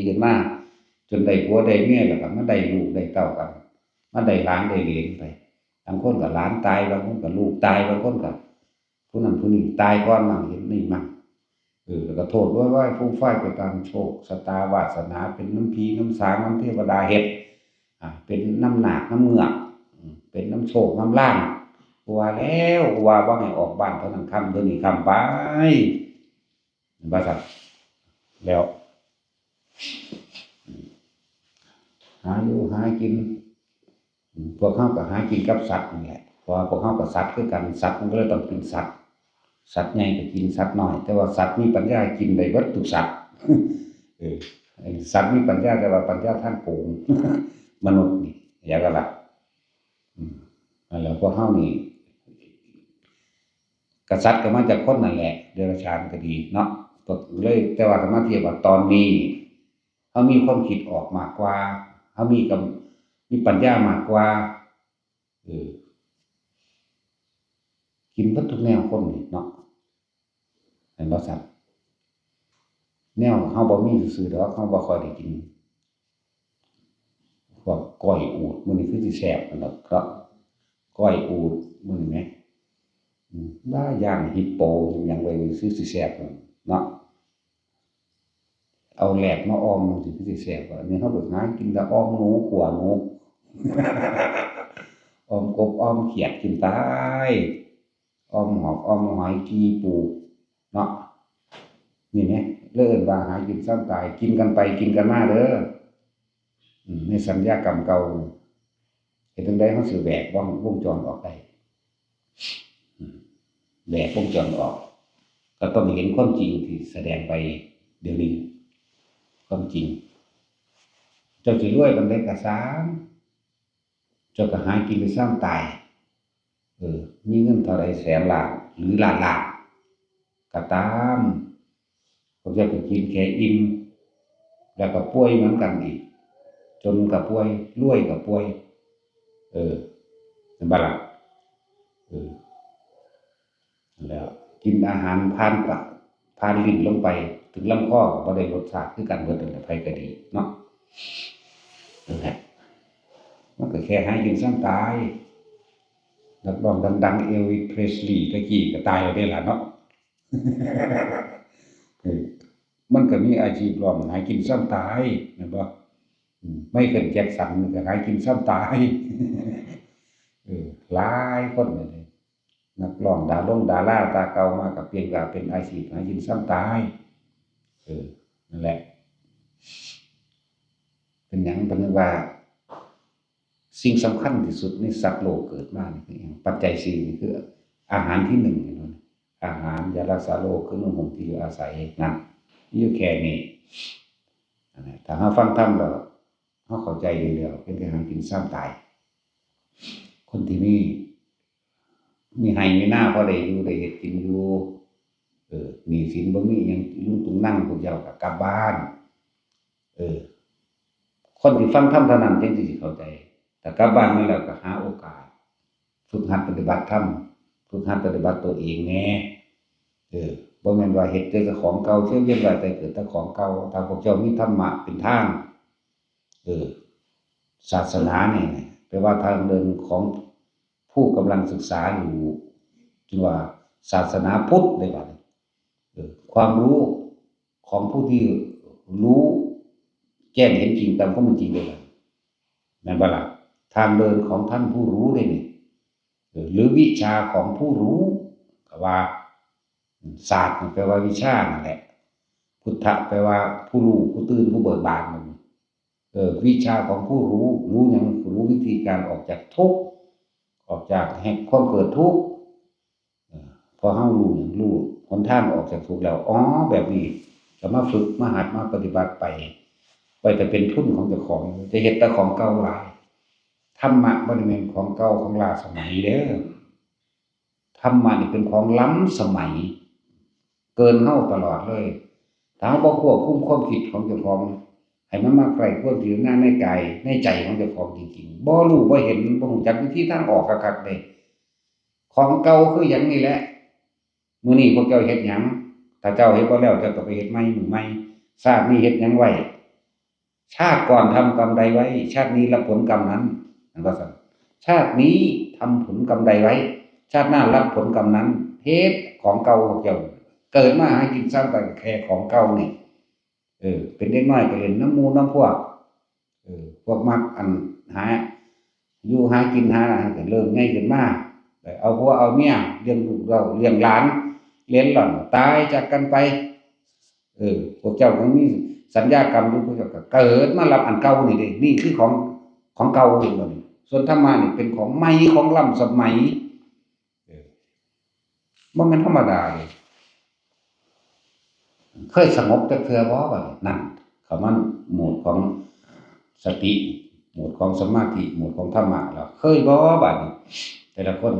ขึ้นมา จนได้ผัวได้เมียแล้วก็มาได้ลูกได้เต้ากัน มาได้หลานได้เหลนไป บางคนก็หลานตาย บางคนก็ลูกตาย บางคนก็ผู้นั้นผู้นี้ตายก่อนมั่ง เห็นนี่มั่ง เออ แล้วก็โทษโวยวายฟูมฟายไปตามโชคชะตาวาสนา เป็นน้ำผีน้ำสางน้ำเทวดาเฮ็ด อ่า เป็นน้ำนาคน้ำเงือก อืม เป็นน้ำโชคน้ำลาง กูว่าแล้ว กูว่าบ่ให้ออกบ้านเท่านั้นค่ำ เดี๋ยวนี้ค่ำไป ว่าซั่น แล้ว หาอยู่หากิน พวกเฮาก็หากินกับสัตว์นั่นแหละ เพราะว่าพวกเฮาก็สัตว์คือกัน สัตว์มันก็เลยต้องกินสัตว์ สัตว์ใหญ่ก็กินสัตว์น้อย แต่ว่าสัตว์มีปัญญากินได้เบิดทุกสัตว์ เออ สัตว์มีปัญญา แต่ว่าปัญญาทางโกง มนุษย์นี่ เข้าใจบ่ล่ะ? อืม นั่นแหละ พวกเฮานี่ กษัตริย์ก็มาจากคนนั่นแหละ เดรัจฉานก็ดีเนาะ ก็เลย แต่ว่าอาตมาเทียบว่าตอนนี้ เฮามีความคิดออกมากกว่า เฮามีกำ มีปัญญามากกว่า เออ กินเบิดทุกแนวคนนี่เนาะ แม่นบ่ซั้น? แนวเฮาบ่มีซื่อๆดอก เฮาบ่ค่อยได้กิน พวกก้อยอูฐมื้อนี้คือสิแซ่บนั่นดอกเนาะ ก้อยอูฐมื้อนี้แหม อืม บ้า ย่างฮิปโป ย่างหยังไว้นี่คือสิแซ่บนั่นเนาะ เอาแลบมาอ่อมมันสิคือสิแซ่บ อันนี้เฮาไปหากินแต่อ่อมหนู ขั่วหนู อ่อมกบ อ่อมเขียดกินตาย อ่อมหอก อ่อมหอย จี่ปู เนาะ นี่แหม เลยเอิ้นว่าหากินซ้ำตาย กินกันไปกินกันมาเด้อ อืม ในสัญญากรรมเก่า เฮ็ดจั่งใดเฮาสิแหวกวง วงจรออกได้ อืม แหวกวงจรออก ก็ต้องเห็นความจริงที่แสดงไปเดี๋ยวนี้ ความจริง เจ้าสิรวยปานใดก็ซ่าง เจ้าก็หากินไปซ้ำตาย เออ มีเงินเท่าใดแสนล้านหรือล้านล้านก็ตาม พวกเจ้าก็กินแค่อิ่ม แล้วก็ป่วยเหมือนกันอีก จนก็ป่วย รวยก็ป่วย เออ แม่นบ่ล่ะ? เออ นั่นแหล้ว กินอาหารผ่านปาก ผ ผ่านลิ้นลงไปถึงลำคอก็บ่ได้รสชาติคือกันเบิดนั่นแหละ ไผก็ดีเนาะ นั่นแหละ มันก็แค่หากินซ่ำตาย นักร้องดังๆ เอลวิส เพรสลีย์ตะกี้ก็ตายแล้วเด้ล่ะเนาะ เออ มันก็มีอาชีพร้องหากินซ่ำตาย แม่นบ่ อืม ไมเคิล แจ็คสันนี่ก็หากินซ่ำตาย เออ หลายคนเลย นักร้องดารงดาราตาเก่ามาก็เพียงแต่เป็นอาชีพหากินซ่ำตาย เออ นั่นแหละ เป็นหยัง เพิ่นว่า สิ่งสำคัญที่สุดในสัตว์โลกเกิดมานี่คือหยัง ปัจจัยสี่นี่คืออาหารที่หนึ่ง เห็นบ่ อาหาร ยารักษาโรค เครื่องนุ่งห่ม ที่อยู่อาศัย นั่น อยู่แค่นี้ นั่นแหละ ถ้าเราฟังธรรมแล้ว เราเข้าใจดีแล้ว เป็นการหากินซ่ำตาย คนที่มี มีไร่มีนาพอได้อยู่ได้เฮ็ดกินอยู่ เออ หนี้สินบ่มีหยังลุงตุงนัง พวกเจ้าก็กลับบ้าน เออ คนที่ฟังธรรมเท่านั้นจึงสิเข้าใจ ถ้ากลับบ้านมาแล้วก็หาโอกาส ฝึกหัดปฏิบัติธรรม ฝึกหัดปฏิบัติตัวเองแหน่ เออ บ่แม่นว่าเฮ็ดแต่ของเก่า เที่ยวเวียนว่ายตายเกิดแต่ของเก่า ถ้าพวกเจ้ามีธรรมะเป็นทาง เออ ศาสนาเนี่ย แปลว่าทางเดินของผู้กำลังศึกษาอยู่ จึงว่าศาสนาพุทธเลยว่า เออ ความรู้ของผู้ที่รู้แจ้งเห็นจริงตามความเป็นจริงเลยว่า แม่นบ่ล่ะ ทางเดินของท่านผู้รู้เลยนี่ เออ หรือวิชาของผู้รู้ ก็ว่า ศาสตร์นี่แปลว่าวิชานั่นแหละ พุทธะแปลว่าผู้รู้ ผู้ตื่น ผู้เบิกบานนั่น เออ วิชาของผู้รู้ รู้หยัง รู้วิธีการออกจากทุกข์ ออกจากแห่งความเกิดทุกข์ เออ พอเรารู้หยัง รู้หนทางออกจากทุกข์แล้ว อ๋อ แบบนี้ ก็มาฝึก มาหัด มาปฏิบัติไป ไว้แต่เป็นทุนของเจ้าของ จะเฮ็ดแต่ของเก่าหลาย ธรรมะบ่ได้แม่นของเก่าของล้าสมัยเด้อ ธรรมะนี่เป็นของล้ำสมัย เกินเฮาตลอดเลย ถ้าเฮาบ่ควบคุมความคิดของเจ้าของ ให้มันมาใคร่ครวญพิจารณาในกายในใจของเจ้าของจริงๆ บ่รู้บ่เห็น บ่รู้จักวิธีทางออกคักๆ เด้ ของเก่าคือหยังนี่แหละ มื้อนี้พวกเจ้าเฮ็ดหยัง ถ้าเจ้าเฮ็ดบ่แล้ว เจ้าก็ไปเฮ็ดใหม่มื้อใหม่ ชาตินี้เฮ็ดหยังไว้ ชาติก่อนทำกรรมใดไว้ ชาตินี้รับผลกรรมนั้น นั่นว่าซั่น ชาตินี้ทำผลกรรมใดไว้ ชาติหน้ารับผลกรรมนั้น เฮ็ดของเก่าพวกเจ้า เกิดมาหากินซ่ำตายแค่ของเก่านี่ เออ เป็นเด็กน้อยก็เล่นนำหมู่นำพวก เออ พวกมักอันหา อยู่หากินหาอันก็เริ่มใหญ่ขึ้นมา ไปเอาผัวเอาเมีย เลี้ยงลูกเต้าเลี้ยงหลาน เล็ดลอดตายจากกันไป เออ พวกเจ้าก็มีสัญญากรรมอยู่ พวกเจ้าก็เกิดมารับอันเก่านี่เด้ นี่คือของ ของเก่า เห็นบ่นี่ ส่วนธรรมะนี่เป็นของใหม่ ของล้ำสมัย เออ บ่แม่นธรรมดาเด้ เคยสงบจักเทื่อบ่ บัดนี้ นั่น เข้ามาโหมดของสติ โหมดของสมาธิ โหมดของธรรมะแล้ว เคยบ่ บัดนี้ แต่ละคน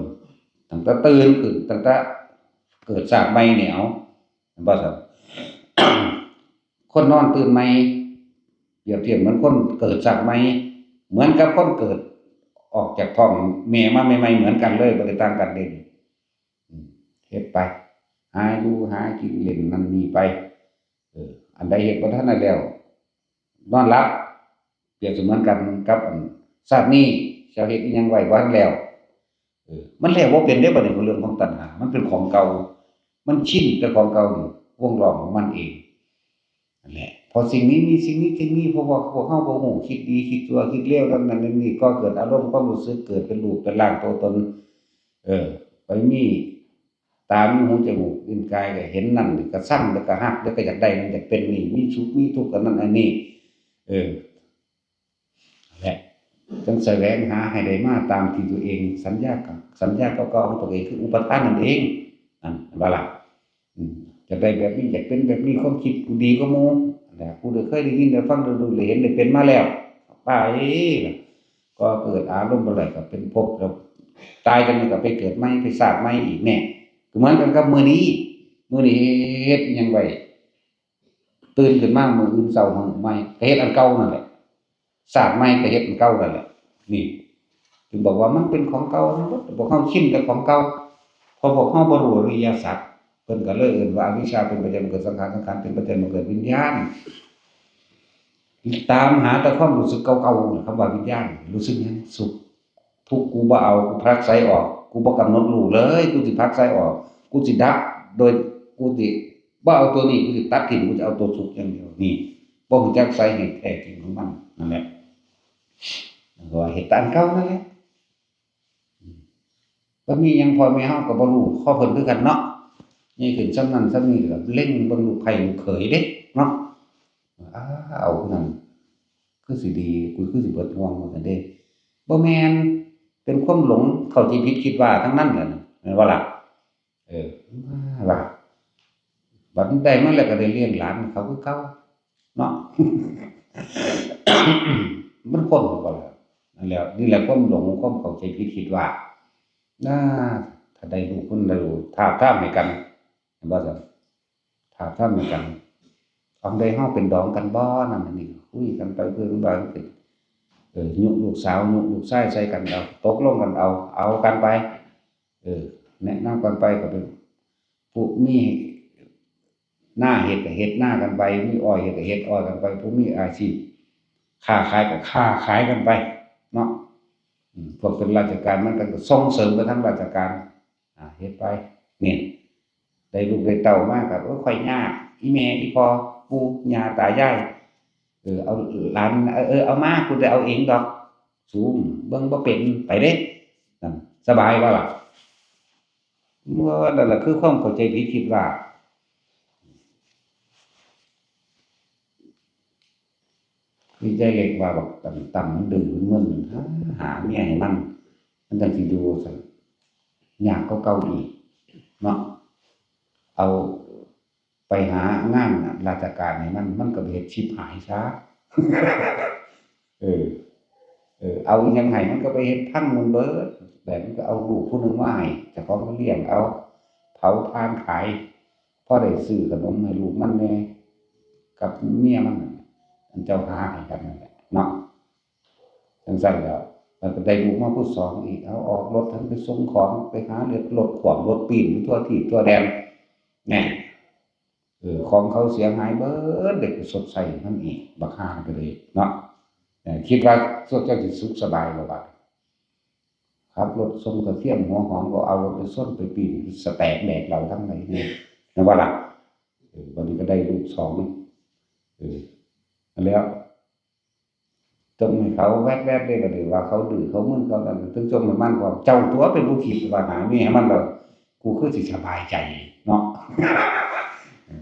ตั้งแต่ตื่นขึ้น ตั้งแต่เกิดชาติใหม่นี่ เอา แม่นบ่ซั่น คนนอนตื่นใหม่ เปรียบเทียบเหมือนคนเกิดชาติใหม่ เหมือนกับคนเกิดออกจากท้องแม่มาใหม่ๆ เหมือนกันเลย บ่ได้ต่างกันเด้ อืม เฮ็ดไป หาอยู่หากินเล่นนั่นนี่ไป เออ อันใดเฮ็ดบ่ทันได้แล้ว นอนหลับ เปรียบเสมือนกันกับอันชาตินี้เจ้าเฮ็ดอิหยังไว้บ่ทันแล้ว เออ มันแล้วบ่เป็นเด้ บัดนี้เรื่องของตัณหา มันเป็นของเก่า มันชินแต่ของเก่าอยู่ วงล้อมของมันเอง นั่นแหละ เพราะสิ่งนี้มีสิ่งนี้จึงมี เพราะว่าพวกเฮาบ่ฮู้ คิดดีคิดชั่ว คิดเลว นั่นนั่นนี่ ก็เกิดอารมณ์ความรู้สึก เกิดเป็นรูปเป็นร่างตัวตน เออ ไปมีตา มีหู จมูก ลิ้น กาย ก็เห็นนั่น ก็ชัง แล้วก็ฮัก แล้วก็อยากได้นั่น อยากเป็นนี่ มีสุข มีทุกข์ อันนั้นอันนี้ เออ นั่นแหละ จงแสวงหาให้ได้มาตามที่ตัวเองสัญญากับ สัญญาเก่าๆของตัวเอง คืออุปาทานนั่นเอง นั่น เห็นบ่ล่ะ อืม อยากได้แบบนี้ อยากเป็นแบบนี้ ความคิดผู้ดีกว่าหมู่ นะ ผู้ใดเคยได้ยินได้ฟัง ได้รู้ได้เห็นได้เป็นมาแล้ว ไป ก็เกิดอารมณ์บ่ได้ก็เป็นภพแล้ว ตายกันนี่ก็ไปเกิดใหม่ ไปชาติใหม่อีกแน่ ก็เหมือนกันกับมื้อนี้ มื้อนี้เฮ็ดอิหยังไว้ ตื่นขึ้นมามื้ออื่นเช้ามื้อใหม่ ก็เฮ็ดอันเก่านั่นแหละ ชาติใหม่ก็เฮ็ดอันเก่านั่นแหละ นี่ ถึงบอกว่ามันเป็นของเก่าทั้งหมด พวกเฮาชินแต่ของเก่า เพราะพวกเฮาบ่รู้อริยสัจ พิ่นก็เลยเอิ้นว่าอวิชชาเป็นปัจจัยบังเกิดสังขาร สังขารเป็นปัจจัยบังเกิดวิญญาณ ตามหาแต่ความรู้สึกเก่าๆ คำว่าวิญญาณ รู้สึกหยัง สุข ทุกข์กูบ่เอา กูผลักไสออก กูบ่กำหนดรู้เลย กูสิผลักไสออก กูสิดับ โดยกูสิบ่เอาตัวนี้ กูสิตัดทิ้ง กูจะเอาตัวสุขอย่างเดียว นี่ บ่รู้จักสาเหตุแท้จริงของมัน นั่นแหละ ว่าเหตุการณ์เก่านั่นแหละ อืม บ่มีหยัง พ่อแม่เฮาก็บ่รู้ ขอเพิ่นคือกันเนาะ ใหญ่ขึ้นส่ำนั้นส่ำนี้ก็เล็งเบิ่งลูกไผลูกเขยเด้เนาะ อ้า เอาผู้นั้นคือสิดี กูคือสิเบิดห่วงว่าซั่นเด้ บ่แม่น เป็นความหลงเข้าใจผิดคิดว่าทั้งนั้นแหละ แม่นบ่ล่ะ เออ ว่า บัดได้มาแล้วก็ได้เลี้ยงหลานเขาคือเก่าเนาะ มันพ้นบ่ล่ะ นั่นแหละ นี่แหละความหลง ความเข้าใจผิดคิดว่า นะ ถ้าได้ลูกคนเดียว ทาบทามให้กัน เห็นบ่ซั่น ทาบทามให้กัน เอาได้เฮาเป็นดองกันบ่ นั่นอันนี้ คุยกันไปเพิ่นว่าจั่งซี้ เออ ยุลูกสาว ยุลูกชายใส่กัน เอา ตกลงกันเอา เอากันไป เออ แนะนำกันไป ก็เป็นผู้มีนาเฮ็ดก็เฮ็ดนากันไป มีอ้อยเฮ็ดก็เฮ็ดอ้อยกันไป ผู้มีอาชีพค้าขายก็ค้าขายกันไปเนาะ อืม พวกเป็นราชการมันก็ส่งเสริมไปทางราชการ อ่า เฮ็ดไป นี่ ได้ลูกได้เต้ามาก็ โอ้ย ข้อยยาก อีแม่อีพ่อปู่ย่าตายาย เออ เอาหลาน เออ เออ เอามา กูจะเอาเองดอก สูง เบิ่งบ่เป็น ไปเด้ นั่น สบายบ่ล่ะ ว่านั่นล่ะคือความเข้าใจผิดคิดว่า มีใจเล็กว่าบักต่ำๆ มันดื้อมันมึน หา หาเมียให้มัน มันจั่งสิอยู่ซั่น ยากกว่าเก่าอีกเนาะ เอาไปหางานราชการให้มัน มันก็ไปเฮ็ดชิบหายซะ เออ เออ เอาอิหยังให้มันก็ไปเฮ็ดพังมันเบิด แบบมันก็เอาลูกผู้หนึ่งมาให้ เจ้าของก็เลี้ยงเอา เผาถ่านขาย พอได้ซื้อขนมให้ลูกมันแหน่ กับเมียมันน่ะ อันเจ้าหาให้กันนั่นแหละเนาะ จั่งซั้นแล้ว มันก็ได้ลูกมาผู้สองอีก เอาออกรถทั้งไปส่งของ ไปหาเลือดรถขวางรถปีนอยู่ทั่วทีบทั่วแดน แน่ เออ ของเขาเสียหายเบิด ได้ไปชดใช้มันอีก บักห่าก็เลยเนาะ เออ คิดว่าชดใช้สิสุขสบายบ่บัด ขับรถส่งกระเทียมหัวหอมก็เอารถไปชนไปปีน สแตกแดกเหล้าทั้งหลายเนี่ย เห็นบ่ล่ะ เออ วันนี้ก็ได้ลูกสอง เออ แล้ว จมให้เขาแวบๆ เลยก็เลยว่าเขาดื้อเขามึนเขานั่น ถึงจมให้มัน ก็เจ้าตัวเป็นผู้คิดว่าหาเมียให้มันแล้ว กูคือสิสบายใจเนาะ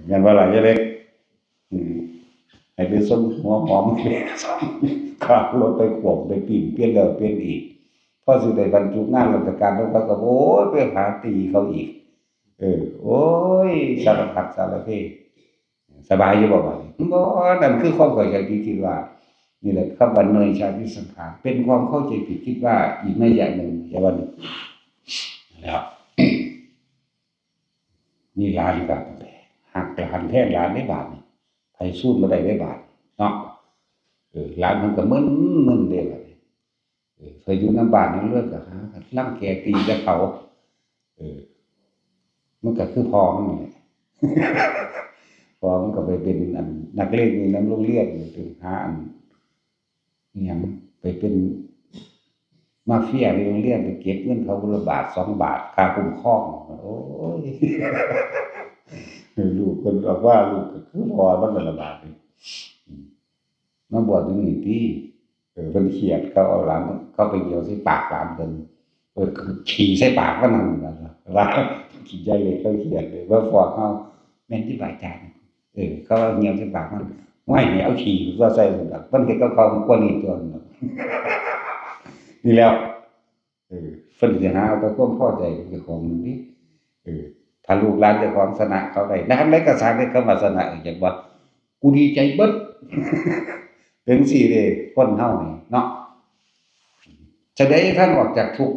แม่นบ่ล่ะยายเล็ก อืม ให้ไปส่งหัวหอม ขับรถไปขวบไปปีน เปลี่ยนแล้วเปลี่ยนอีก พอสิได้บรรจุงานราชการแล้วเขาก็ โอ้ย ไปหาตีเขาอีก เออ โอ้ย สารพัดสารเพ สบายอยู่บ่บัดนี้ บ่ นั่นคือความเข้าใจผิดคิดว่า นี่แหละคำว่าเนยชาติสังขาร เป็นความเข้าใจผิดคิดว่าอีกนัยยะหนึ่ง แต่ว่านี่ แล้ว นี่หลานก็หักหลานแพงหลานในบ้านนี่ ไผสู้บ่ได้ในบ้านเนาะ เออ หลานมันก็มึนๆ เด้บัดนี้ เออ เคยอยู่นำบ้านนำเรือนก็หารังแกตีแต่เขา เออ มันก็คือพ่อมันนั่นแหละ พ่อมันก็ไปเป็นอันนักเลงอยู่นำโรงเรียน ไปหาอัน อิหยัง ไปเป็นมาเฟียในโรงเรียน ไปเก็บเงินเขาคนละบาทสองบาท ค่าคุ้มครอง โอ้ย ลูกเพิ่นบอกว่าลูกก็คือพ่อมันนั่นล่ะบาดนี้ อืม มาบวชอยู่นี่ติ เออ เพิ่นเครียด เขาเอาหลาน เขาไปเยี่ยวใส่ปากหลานเพิ่น เออ คือขี้ใส่ปากมันนั่นล่ะ ว่า ขี้ใจเหล็กเขาเครียดเลย ว่าฟ้องเฮา แม่นติบ่อาจารย์ เออ เขาเอาเยี่ยวใส่ปากมัน ห้วย ให้เอาขี้ตัวใส่ มันเฮ็ดกับเขามันกว่านี้ตัว นี่แหล้ว เออ เพิ่นสิหาเอาแต่ความพอใจของเจ้าของนั่นติ เออ ถ้าลูกหลานเจ้าของชนะเขาได้ ในทางใดก็สร้างได้คำว่าชนะ อยากว่า กูดีใจเบิด จั่งซี้เด้ คนเฮานี่เนาะ จะได้ทางออกจากทุกข์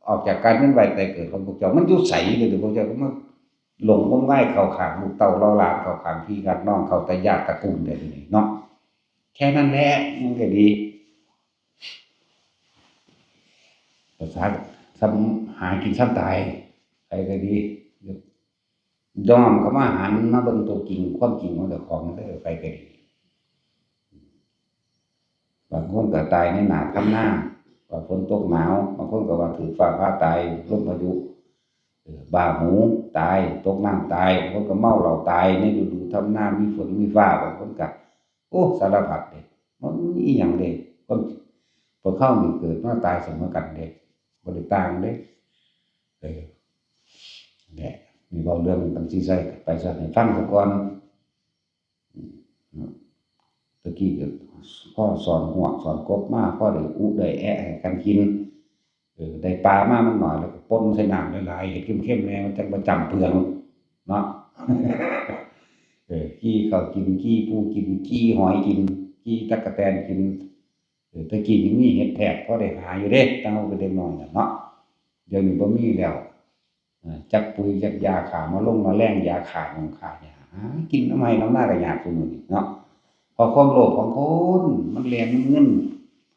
ออกจากการเวียนว่ายตายเกิดของพวกเจ้า มันอยู่ไสเด้อ พวกเจ้าก็มาหลงงมงายเข้าข้างลูกเต้าเหล่าหลาน เข้าข้างพี่ข้างน้อง เข้าแต่ญาติตระกูลได้เดี๋ยวนี้เนาะ แค่นั้นแหละ มันก็ดี ภาษาซ้ำหากินซ้ำตาย ใครก็ดี เดี๋ยว น้อมเข้ามาหันมาเบิ่งตัวจริง ความจริงของเจ้าของเด้อ ไปก็ดี บางคนก็ตายในหน้าทำนา ว่าฝนตกหนาว บางคนก็ว่าถือฟ้าผ่าตาย ลมพายุ เออ บ้าหูตาย ตกน้ำตาย บางคนก็เมาเหล้าตายในฤดูทำนา มีฝนมีฟ้า บางคนก็ โอ้ สารพัดเด้ มันมีอีหยังเด้ คน พวกเฮานี่เกิดมาตายเสมอกันเด้ บ่ได้ต่างเด้ เออ แหละ นี่เว้าเรื่องตังซี่ใส่ไปซะ ให้ฟังซะก่อน อืม ตะกี้ก็พ่อสอนหวกสอนกบมา พ่อได้อุได้แอะให้กันกิน เออ ได้ปลามามันหน่อย แล้วก็ป่นใส่น้ำหลายๆ เฮ็ดเข้มๆ แน่ มันจั่งบ่จ้ำเปือง เนาะ เออ กี้ข้าวกิน กี้ปูกิน กี้หอยกิน กี้ตั๊กแตนกิน เออ แต่กี้ยังมีเห็ดแผดพอได้หาอยู่เด้ ตั้งแต่เด็กน้อยน่ะเนาะ เดี๋ยวนี้บ่มีแล้ว เออ จักปุ๋ยจักยาฆ่าแมลงแมลง ยาฆ่าหยังฆ่าหยัง หากินนำไฮ่นำนาก็ยากซุมื้อนี้เนาะ เพราะความโลภของคน มันแล่นนำเงิน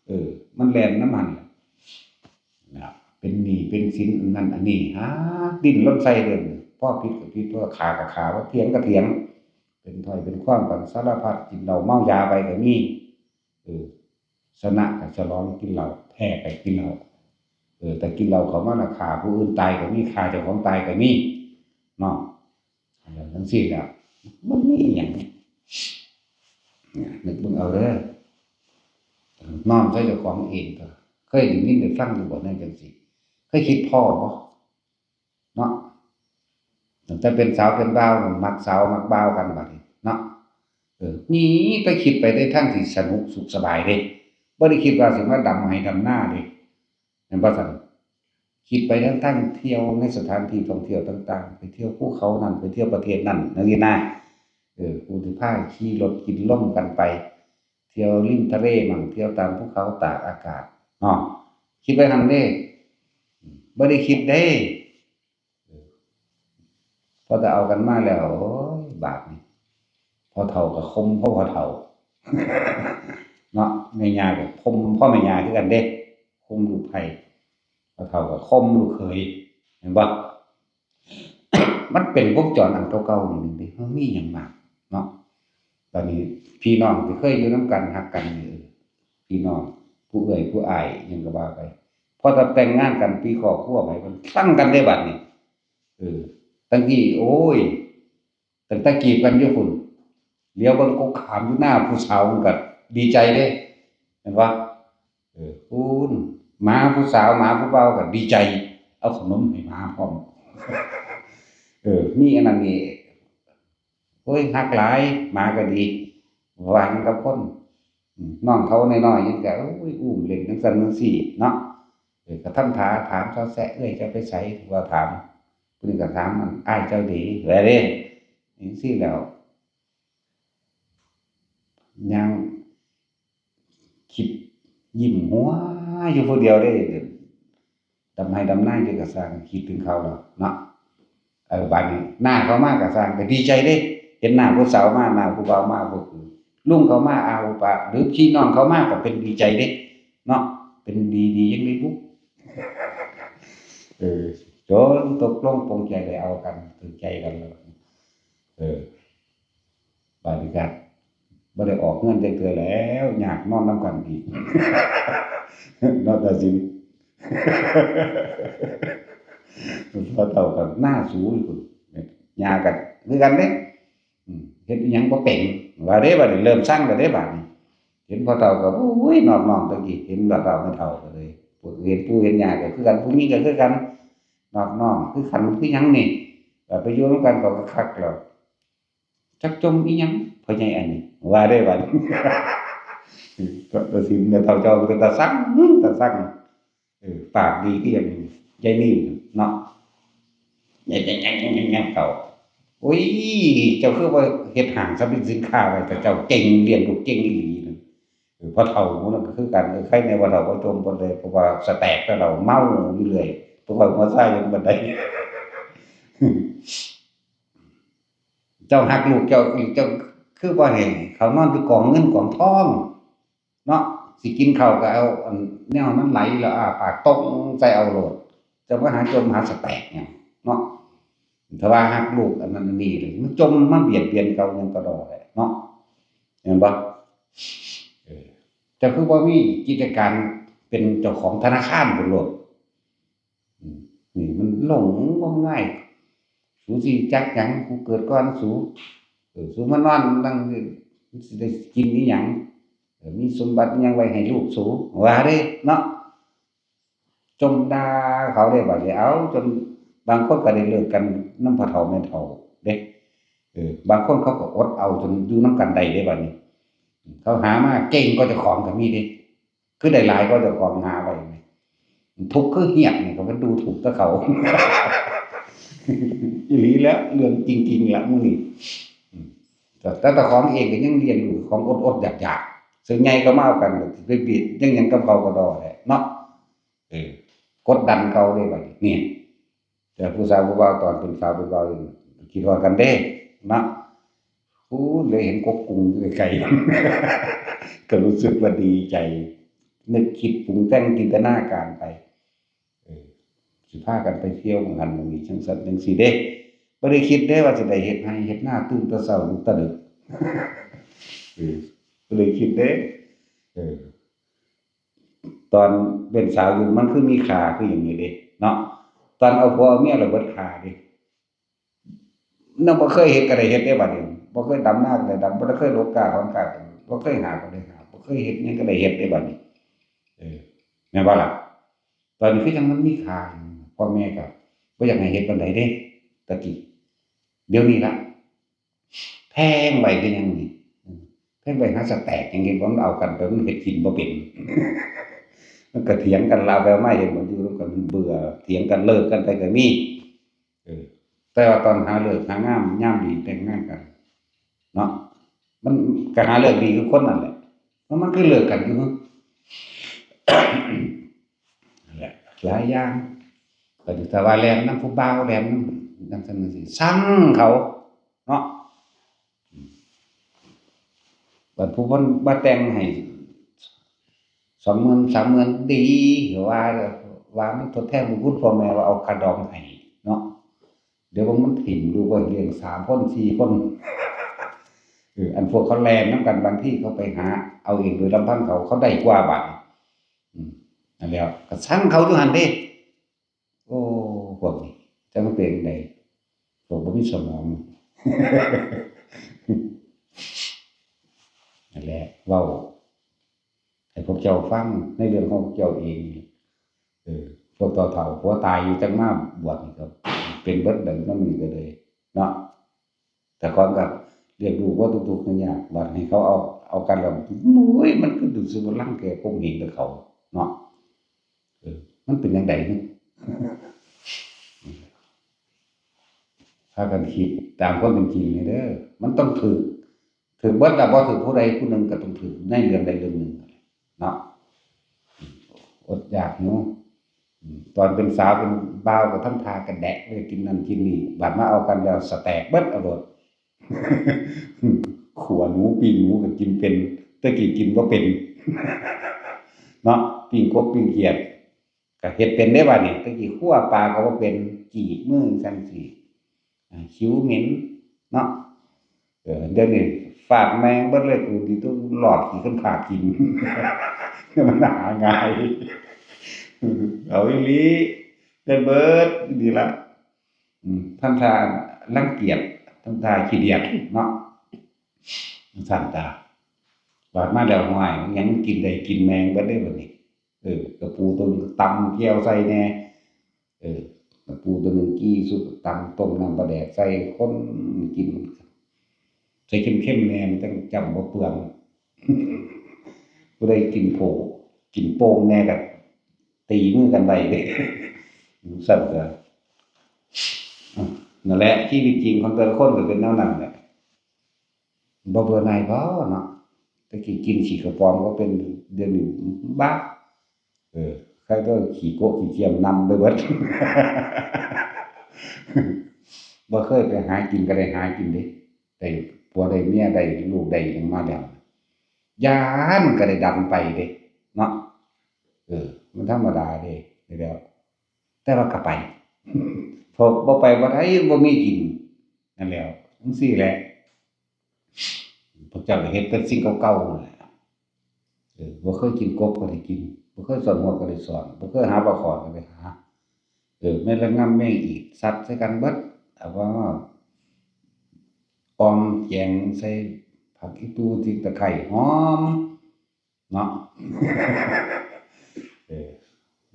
เออ มันแล่นนำหั่น นะ เป็นหนี้เป็นสินอันนั้นอันนี้ หาดิ้นรนใส่เด้อ พอผิดก็ผิด พอฆ่าก็ฆ่า พอเถียงก็เถียง เป็นถ้อยเป็นความกันสารพัด กินเหล้าเมายาไปก็มี เออ ชนะก็ฉลองกินเหล้า แพ้ก็กินเหล้า เออ แต่กินเหล้าเข้ามาแล้วฆ่าผู้อื่นตายก็มี ฆ่าเจ้าของตายก็มี เนาะ จั่งซี้แหละ มันมีอีหยัง เนี่ย นึกเบิ่งเอาเด้อ น้อมใส่เจ้าของเองก็ เคยได้ยินได้ฟังอยู่บ่ แนวจั่งซี้ เคยคิดพ้อบ่ เนาะ ตั้งแต่เป็นสาวเป็นบ่าวนั่น มักสาวมักบ่าวกันบัดนี้เนาะ เออ มีแต่คิดไปในทางที่สนุกสุขสบายเด้ บ่ได้คิดว่าสิมาดำไฮ่ดำนาเด้ แม่นบ่ซั่น คิดไปทั้งๆ เที่ยวในสถานที่ท่องเที่ยวต่างๆ ไปเที่ยวภูเขานั่น ไปเที่ยวประเทศนั่น จั่งซี้นะ เออ กูสิพาขี่รถกินลมกันไป เที่ยวริมทะเลมั่ง เที่ยวตามภูเขาตากอากาศ เนาะ คิดไปหั่นเด้ บ่ได้คิดเด้ เออ พอแต่เอากันมาแล้ว โอ้ย บาดนี้ พ่อเฒ่าก็ข่มพ่อ พ่อเฒ่า เนาะ แม่ย่าก็ข่มพ่อแม่ย่าคือกันเด้ ข่มลูกไผ่ พ่อเฒ่าก็ข่มลูกเขย เห็นบ่ มันเป็นวงจรอันเก่าๆ นี่เด้ มันมีหยังมากเนาะ บัดนี้พี่น้องที่เคยอยู่นำกันฮักกันนี่ เออ พี่น้อง ผู้เอื้อยผู้อ้ายหยังก็ว่าไป พอจะแต่งงานกัน มีครอบครัวไป มันชังกันเด้บัดนี้ เออ ตั้งที่ โอ้ย ตั้งแต่จีบกันอยู่พุ้น เหลียวเบิ่งกกขามอยู่หน้าผู้สาวมันก็ดีใจเด้ เห็นบ่ เออ พุ้น หมาผู้สาว หมาผู้บ่าวก็ดีใจ เอาขนมให้หมาพร้อม เออ มีอันนั้นนี่ โอ้ย ฮักหลาย หมาก็ดี ว่ากันกับคน อืม น้องเขาน้อยๆ ยังก็ โอ้ย อุ้มเล่นจั่งซั้นจั่งซี้เนาะ เออ ก็ทำท่าถามซอแซะ เอื้อยเจ้าไปไส ว่าถาม ผู้นี้ก็ถาม อัน อ้ายเจ้าเด ว่าเด้ จั่งซี้แล้ว ยังคิดยิ้มหัวอยู่ผู้เดียวเด้ ดำไฮ่ดำนาอยู่ก็ซ่าง คิดถึงเขาแล้วเนาะ เออ บัดนี้น้าเขามาก็ซ่าง ก็ดีใจเด้ เห็นหน้าผู้สาวมา หน้าผู้บ่าวมา พวกลุงเขามา อาอุปะ หรือพี่น้องเขามาก็เป็นดีใจเด้ เนาะ เป็นดีๆ จั่งใดบุ เออ จนตกลงปลงใจได้เอากัน ถือใจกันแล้ว เออ บาดนี้ก็บ่ได้ออกเฮือนจักเทื่อแล้ว ยากนอนนำกันอีก เนาะ ตาสิน พ่อเฒ่าก็หน้าสูงพุ้น ย่าก็คือกันเด้ อืม เฮ็ดอิหยังบ่เป็น ว่าเด้ บัดนี้เริ่มซังแล้วเด้ บัดนี้ เห็นพ่อเฒ่าก็ โอ้ย นอบน้อม ตะกี้เห็นพ่อเฒ่าแม่เฒ่าก็เลย พวกเห็นปู่เห็นย่าก็คือกัน ผู้หญิงก็คือกัน นอบน้อม คือกัน คือหยังนี่ ก็ไปอยู่นำกันเขาก็คักแล้ว จักจมอีหยัง พ่อใหญ่อันนี้ ว่าเด้ บัดนี้ ก็ตัดสินแม่เฒ่าเจ้าก็เป็นตาซัง ตาซัง เออ ปากดีคือหยังยายนี่เนาะ แย่ๆๆๆๆ เขา โอ้ย เจ้าคือว่าเฮ็ดห้างสรรพสินค้าไว้ แต่เจ้าเก่ง เลี้ยงลูกเก่งอีหลีนั่น เออ พ่อเฒ่าหมู่นั้นก็คือกัน เออ ใครแน่พ่อเฒ่าบ่จมปานใด เพราะว่าสแต็กแต่เราเมาอยู่เรื่อย เพราะว่าหัวซ่ายังบ่ได้ เจ้าฮักลูกเจ้า เจ้าคือบ่ให้เขานอนอยู่กองเงินกองทอง เนาะ สิกินข้าวก็เอาอันแนวมันไหลแล้วอ้าปากตรงใส่เอาโลด จะมาหาจมหาสแต็กหยังเนาะ ถ้าว่าฮักลูกอันนั้นอันนี้เลย มันจมมาเบียดเบียนเขายังกระดอแหละเนาะ เห็นปะ เออ แต่คือว่ามีกิจการเป็นเจ้าของธนาคารบนโลก อืม นี่มันหลงงมงาย สูสิจักหยัง กูเกิดก่อนสู เออ สูมานอนนั่งนี่ มันสิได้กินอีหยัง เออ มีสมบัติอิหยังไว้ให้ลูกสู ว่าเด้เนาะ จมด่าเขาเด้บัดนี้ เอ้า จนบางคนก็ได้เลิกกันนำพ่อเฒ่าแม่เฒ่าเด้ เออ บางคนเขาก็อดเอาจนอยู่นำกันได้เด้บัดนี้ เขาหามาเก่งกว่าเจ้าของก็มีเด้ คือได้หลายกว่าเจ้าของหาไว้แหม ทุกข์คือเฮียกนี่ก็ไปดูถูกแต่เขา อีหลีแล้ว เรื่องจริงๆละมื้อนี้ อืม แต่ แต่เจ้าของเองก็ยังเลี้ยงลูกของอดๆอยากๆ ส่วนใหญ่ก็มาเอากัน ไปเบียดยังหยังกับเขาก็ดอแหละเนาะ เออ กดดันเขาเด้บัดนี้ เนี่ย แต่ผู้สาวผู้บ่าวตอนเป็นสาวเป็นบ่าวอยู่ คิดฮอดกันเด้เนาะ โอ้ เลยเห็นกกกุ้งอยู่ไกลๆ ก็รู้สึกว่าดีใจ นึกคิดปรุงแต่งจินตนาการไป เออ สิพากันไปเที่ยวหม่องหั้นหม่องนี้ จั่งซั้นจั่งซี้เด้ บ่ได้คิดเด้ว่าสิได้เฮ็ดไร่เฮ็ดนาตื่นแต่เช้าลุกแต่ดึก เออ บ่ได้คิดเด้ เออ ตอนเป็นสาวอยู่มันคือมีค่าคือหยังนี่เด้เนาะ ตอนเอาผัวเอาเมียแล้วเบิดค่าเด้ นำบ่เคยเฮ็ดก็ได้เฮ็ดเด้บัดนี้ บ่เคยดำนาก็ได้ดำ บ่ได้เคยหลกกาถอนกาก็ได้ บ่เคยหาก็ได้หา บ่เคยเฮ็ดหยังก็ได้เฮ็ดเด้บัดนี้ เออ แม่นบ่ล่ะ ตอนนี้คือจั่งมันมีค่า พ่อแม่ก็บ่อยากให้เฮ็ดปานใดเด้ แต่กี้ เดี๋ยวนี้ล่ะ แพงไว้คือหยังนี่ อืม แพงไว้หาสแต็กหยังเฮ็ดบ่ มันเอากันไป มันเฮ็ดกินบ่เป็น มันก็เถียงกันลาวไปมา เห็นบ่อยู่นำกันมันเบื่อ เถียงกันเลิกกันไปก็มี เออ แต่ว่าตอนหาฤกษ์หางามยามดีแต่งงานกัน เนาะ มันก็หาฤกษ์ดีคือคนนั่นแหละ มัน มันคือเลิกกันอยู่ นั่นแหละ หลายอย่าง ก็อยู่แต่ว่าแล่นนำผู้บ่าว แล่นนำจั่งซั้นจั่งซี้ ซังเขา เนาะ บัดผู้เพิ่นมาแต่งให้ สองหมื่น สามหมื่น ดี ว่า ว่ามันทดแทนบุญคุณพ่อแม่ ว่าเอาค่าดองให้เนาะ เดี๋ยวมันถิ่มลูกไว้เลี้ยงสามคน สี่คน เออ อันพวกเขาแล่นนำกัน บางทีเขาไปหาเอาเองโดยลำพังเขา เขาได้กว่าบัด อืม นั่นแหละ ก็ซังเขาอยู่หั่นเด้ โอ้ พวกนี้จักมันเป็นจั่งใด พวกบ่มีสมอง นั่นแหละ เว้าให้พวกเจ้าฟังในเรื่องของพวกเจ้าเอง เออ พวกเฒ่าๆ ผัวตายอยู่จักมาบวชนี่ก็เป็นเบิด ดังนั้นนี่ก็เลย เนาะ แต่ก่อนก็เลี้ยงลูกบ่ทุกข์บ่ยาก บัดให้เขาเอา เอากันแล้ว โอ้ย มันคือรู้สึกว่ารังแกข่มเหงแต่เขา เนาะ เออ มันเป็นจั่งใดนี่ พากันคิดตามความเป็นจริงนี่เด้อ มันต้องถืก ถืกเบิดล่ะ บ่ถืกผู้ใดผู้หนึ่งก็ต้องถืกในเรื่องใดเรื่องหนึ่ง เนาะ อดอยากหิว อืม ตอนเป็นสาวเป็นบ่าวก็ทำท่ากระแดะเลย กินนั่นกินนี่ บัดมาเอากันแล้วสแต็กเบิดเอาโลด ขัวหนูปิ้งหนูก็กินเป็น แต่กี้กินบ่เป็น เนาะ ปิ้งกบปิ้งเขียด ก็เฮ็ดเป็นเด้บัดนี้ แต่กี้ขัวปลาก็บ่เป็น กรีดมือจั่งซี้ อ่า คิ้วเหม็น เนาะ เออ เดี๋ยวนี้ฟาดแม่งเบิดเลย กูสิต้องหลอดขี้ข้านผากกิน มันหาง่าย เอาอีหลี เฮ็ดเบิดนี่ล่ะ อืม ทำท่ารังเกียจ ทำท่าขี้เดียดเนาะ จั่งซั้นตา บาดมาแล้ว ห้วย มันหยังกินได้กินแม่งเบิดเด้บัดนี้ เออ กะปูตัวหนึ่งตำแจ่วใส่แหน่ เออ กะปูตัวหนึ่งกี้สุกตำต้มน้ำปลาแดกใส่ คนกิน ใส่เค็มๆแหน่ มันจั่งจ้ำบ่เปื่อง ผู้ใดกินโผ กินโป่งแหน่กะตีมือกันไว้เด้ จั่งซั้นกะ อ่ะ นั่นแหละ ชีวิตจริงของแต่ละคนก็เป็นแนวนั้นแหละ บ่เบื่อหน่ายบ่เนาะ แต่กี้กินขี้กระป๋องก็เป็น เดี๋ยวนี้บ้า เออ ใครก็ขี้โกะขี้เกียจนำไปเบิด บ่เคยไปหากินก็ได้หากินเด้ ได้ผัวได้เมียได้ลูกได้หยังมาแล้ว ย้านก็ได้ดันไปเด้ เนาะ เออ มันธรรมดาเด้ แล้ว แต่ว่าก็ไป พอบ่ไปบ่ได้ บ่มีกิน นั่นแหละ จั่งซี้แหละ พวกเจ้าก็เฮ็ดแต่สิ่งเก่าๆนั่นแหละ เออ บ่เคยกินกบก็ได้กิน บ่เคยซ่อนหวดก็ได้ซ่อน บ่เคยหาปลาขอดก็ได้หา เออ แม่นละงำแม่นอีด สัดใส่กันเบิด เอาว่า ออมแกงใส่ผักอีตู พริกตะไคร้ หอม เนาะ เออ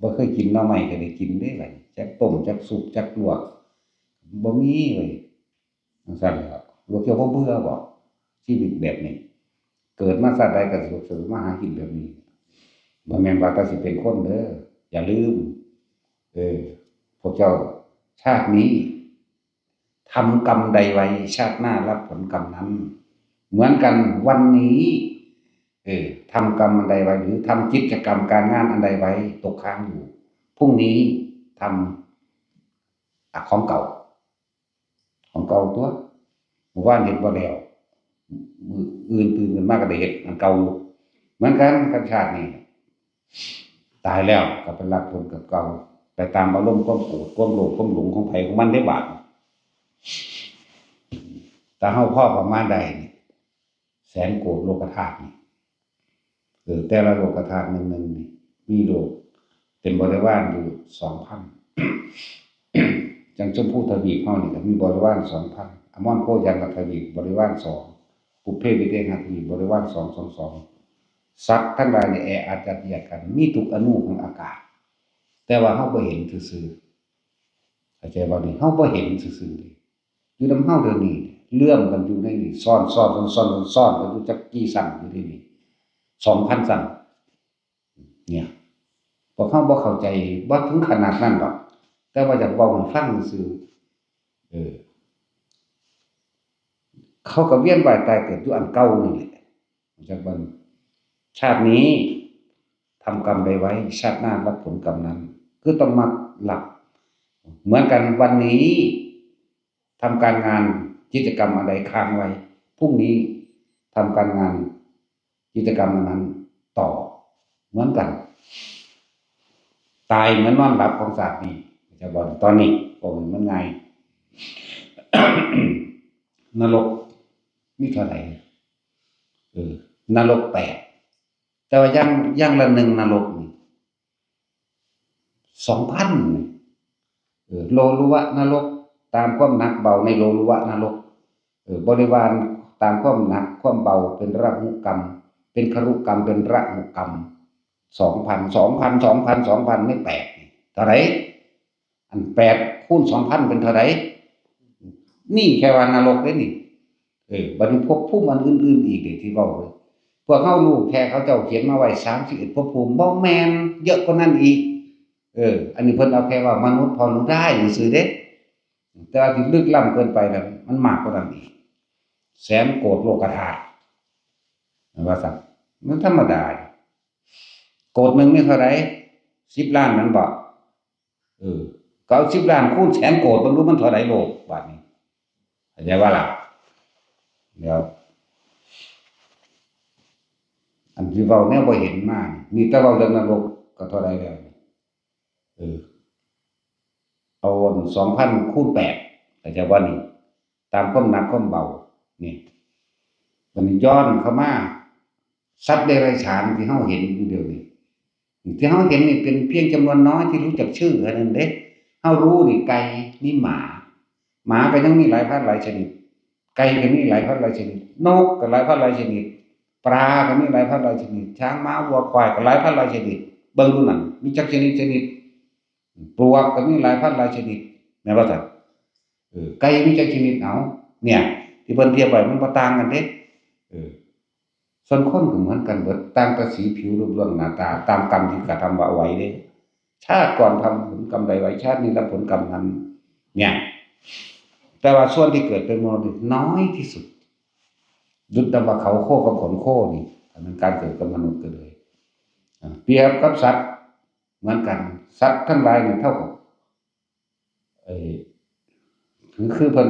บ่เคยกินหน่อไม้ก็ได้กินเด้บัดนี้ จักต้ม จักสุก จักลวก บ่มีเว้ย จั่งซั้นแหล้ว ลวกเจ้าบ่เบื่อบ่ ชีวิตแบบนี้ เกิดมาชาติใดก็สิลวกเจ้ามาหากินแบบนี้ บ่แม่นว่าแต่สิเป็นคนเด้อ อย่าลืม เออ พวกเจ้า ชาตินี้ ทำกรรมใดไว้ ชาติหน้ารับผลกรรมนั้น เหมือนกัน วันนี้ เออ ทำกรรมอันใดไว้ หรือทำกิจกรรมการงานอันใดไว้ ตกค้างอยู่ พรุ่งนี้ทำ อ่ะ ของเก่า ของเก่าตั๊ว มื้อวานเฮ็ดบ่แล้ว มื้ออื่นตื่นขึ้นมาก็ได้เฮ็ดอันเก่าอยู่ เหมือนกันกับชาตินี้ ตายแล้วก็ไปรับผลกับเก่า ไปตามอารมณ์ความโกรธ ความโลภ ความหลงของไผของมันเด้บาด ถ้าเฮาพอประมาณได้นี่ แสนโกดโลกธาตุนี่ เออ แต่ละโลกธาตุหนึ่งๆนี่ มีโลกเป็นบริวารอยู่สองพัน จั่งชมพูทวีปเฮานี่ก็มีบริวารสองพัน อมรโคจันททวีปบริวารสอง ปุพเพวิเทหทวีปบริวารสอง สอง สอง สัตว์ทั้งหลายนี่แออัดยัดเยียดกัน มีทุกอณุของอากาศ แต่ว่าเฮาบ่เห็นซื่อๆ เข้าใจบ่นี่ เฮาบ่เห็นซื่อๆนี่ อยู่นำเฮาเดี๋ยวนี้ เลื่อมกันอยู่ในนี่ ซ้อนๆ ซ้อนๆ ซ้อนๆ กันอยู่จักกี่ชั้นอยู่ในนี่ สองพันชั้น เนี่ย พวกเฮาบ่เข้าใจ บ่ถึงขนาดนั้นดอก แต่ว่าอยากเว้าให้ฟังซื่อ เออ เขาก็เวียนว่ายตายเกิดอยู่อันเก่านี่แหละ จักวัน ชาตินี้ทำกรรมใดไว้ ชาติหน้ารับผลกรรมนั้น คือต้องมารับ เหมือนกัน วันนี้ทำการงาน กิจกรรมอันใดค้างไว้ พรุ่งนี้ทำการงาน กิจกรรมอันนั้นต่อ เหมือนกัน ตายเหมือนนอนหลับของชาตินี้ จะบอกตอนนี้ บอกให้มันง่าย นรกมีเท่าไหร่ เออ นรกแปด แต่ว่าอย่าง อย่างละหนึ่งนรกนี่ สองพันนี่ เออ โลลุวะนรก ตามความหนักเบาในโลลุวะนรก เออ บริวารตามความหนักความเบาเป็นระหุกรรม เป็นคารุกรรม เป็นระหุกรรม สองพัน สองพัน สองพัน สองพัน นี่แปดนี่ เท่าไหร่ อันแปดคูณสองพันเป็นเท่าไหร่ นี่แค่ว่านรกเด้นี่ เออ บัดนี้ภพภูมิอันอื่นๆอีกเด้ที่เว้าเว้ย พวกเฮารู้แค่เขาเจ้าเขียนมาไว้สามสิบเอ็ดภพภูมิ บ่แม่น เยอะกว่านั้นอีก เออ อันนี้เพิ่นเอาแค่ว่ามนุษย์พอรู้ได้ซื่อๆเด้ แต่ว่าที่ลึกล้ำเกินไปน่ะ มันมากกว่านั้นอีก แสนโกดโลกธาตุ ว่าซั่น มันธรรมดา โกดหนึ่งมีเท่าใด สิบล้านนั่นบ่ เออ ก็เอาสิบล้านคูณแสนโกด เบิ่งดูมันเท่าใดโลก บาดนี้ เข้าใจบ่ล่ะ เดี๋ยว อันที่เว้าแนวบ่เห็นมานี่ มีแต่เว้าเรื่องนรกก็เท่าใดแล้ว เออ เอาสองพันคูณแปด เข้าใจบ่นี่ ตามความหนักความเบา นี่ บัดนี้ย้อนเข้ามา สัตว์เดรัจฉานที่เฮาเห็นอยู่เดี๋ยวนี้ ที่เฮาเห็นนี่เป็นเพียงจำนวนน้อยที่รู้จักชื่อเท่านั้นเด้ เฮารู้นี่ไก่ นี่หมา หมาก็ยังมีหลายพันหลายชนิด ไก่ก็มีหลายพันหลายชนิด นกก็หลายพันหลายชนิด ปลาก็มีหลายพันหลายชนิด ช้างม้าวัวควายก็หลายพันหลายชนิด เบิ่งดูนั่น มีจักชนิดชนิด ปลวกก็มีหลายพันหลายชนิด แม่นบ่ซั่น เออ ไก่มีจักชนิด เอา เนี่ย ที่เพิ่นเทียบไว้มันบ่ต่างกันเด้ เออ ส่วนคนก็เหมือนกันเบิด ต่างแต่สีผิวรูปร่างหน้าตา ตามกรรมที่กระทำไว้เด้ ชาติก่อนทำผลกรรมใดไว้ ชาตินี้รับผลกรรมนั้น เนี่ย แต่ว่าส่วนที่เกิดเป็นมนุษย์นี่น้อยที่สุด ดุจดังว่าเขาโคกับขนโคนี่ อันนั้นการเกิดกับมนุษย์ก็เลย อ่า เปรียบกับสัตว์เหมือนกัน สัตว์ทั้งหลายนี่เท่ากับ เอ่อ คือ คือเพิ่น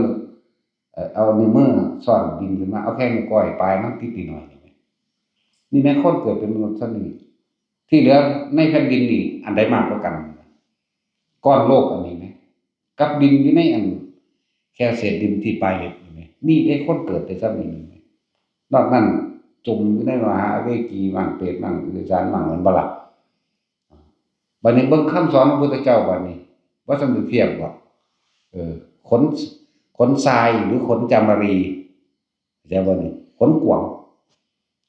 เอ่อ เอานิ้วมือซ้อนดินขึ้นมา เอาแค่นิ้วก้อยปลายมันติดนิดหน่อยนี่แหม นี่แม่นคนเกิดเป็นมนุษย์ซะนี่ ที่เหลือในแผ่นดินนี่ อันใดมากกว่ากัน ก้อนโลกอันนี้ไหม กับดินอยู่ในอันแค่เศษดินที่ปลายเล็บนี่แหม มีแต่คนเกิดแต่ซ้ำนี่แหม นอกนั้นจมอยู่ในมหาอเวจีมั่งเปรตมั่งเดรัจฉานมั่ง แม่นบ่ล่ะ บัดนี้เบิ่งคำสอนของพุทธเจ้าบัดนี้ ว่าซั่นสิเทียบบ่ เออ ขน ขนทรายหรือขนจามารี เข้าใจบ่นี่ ขนกวาง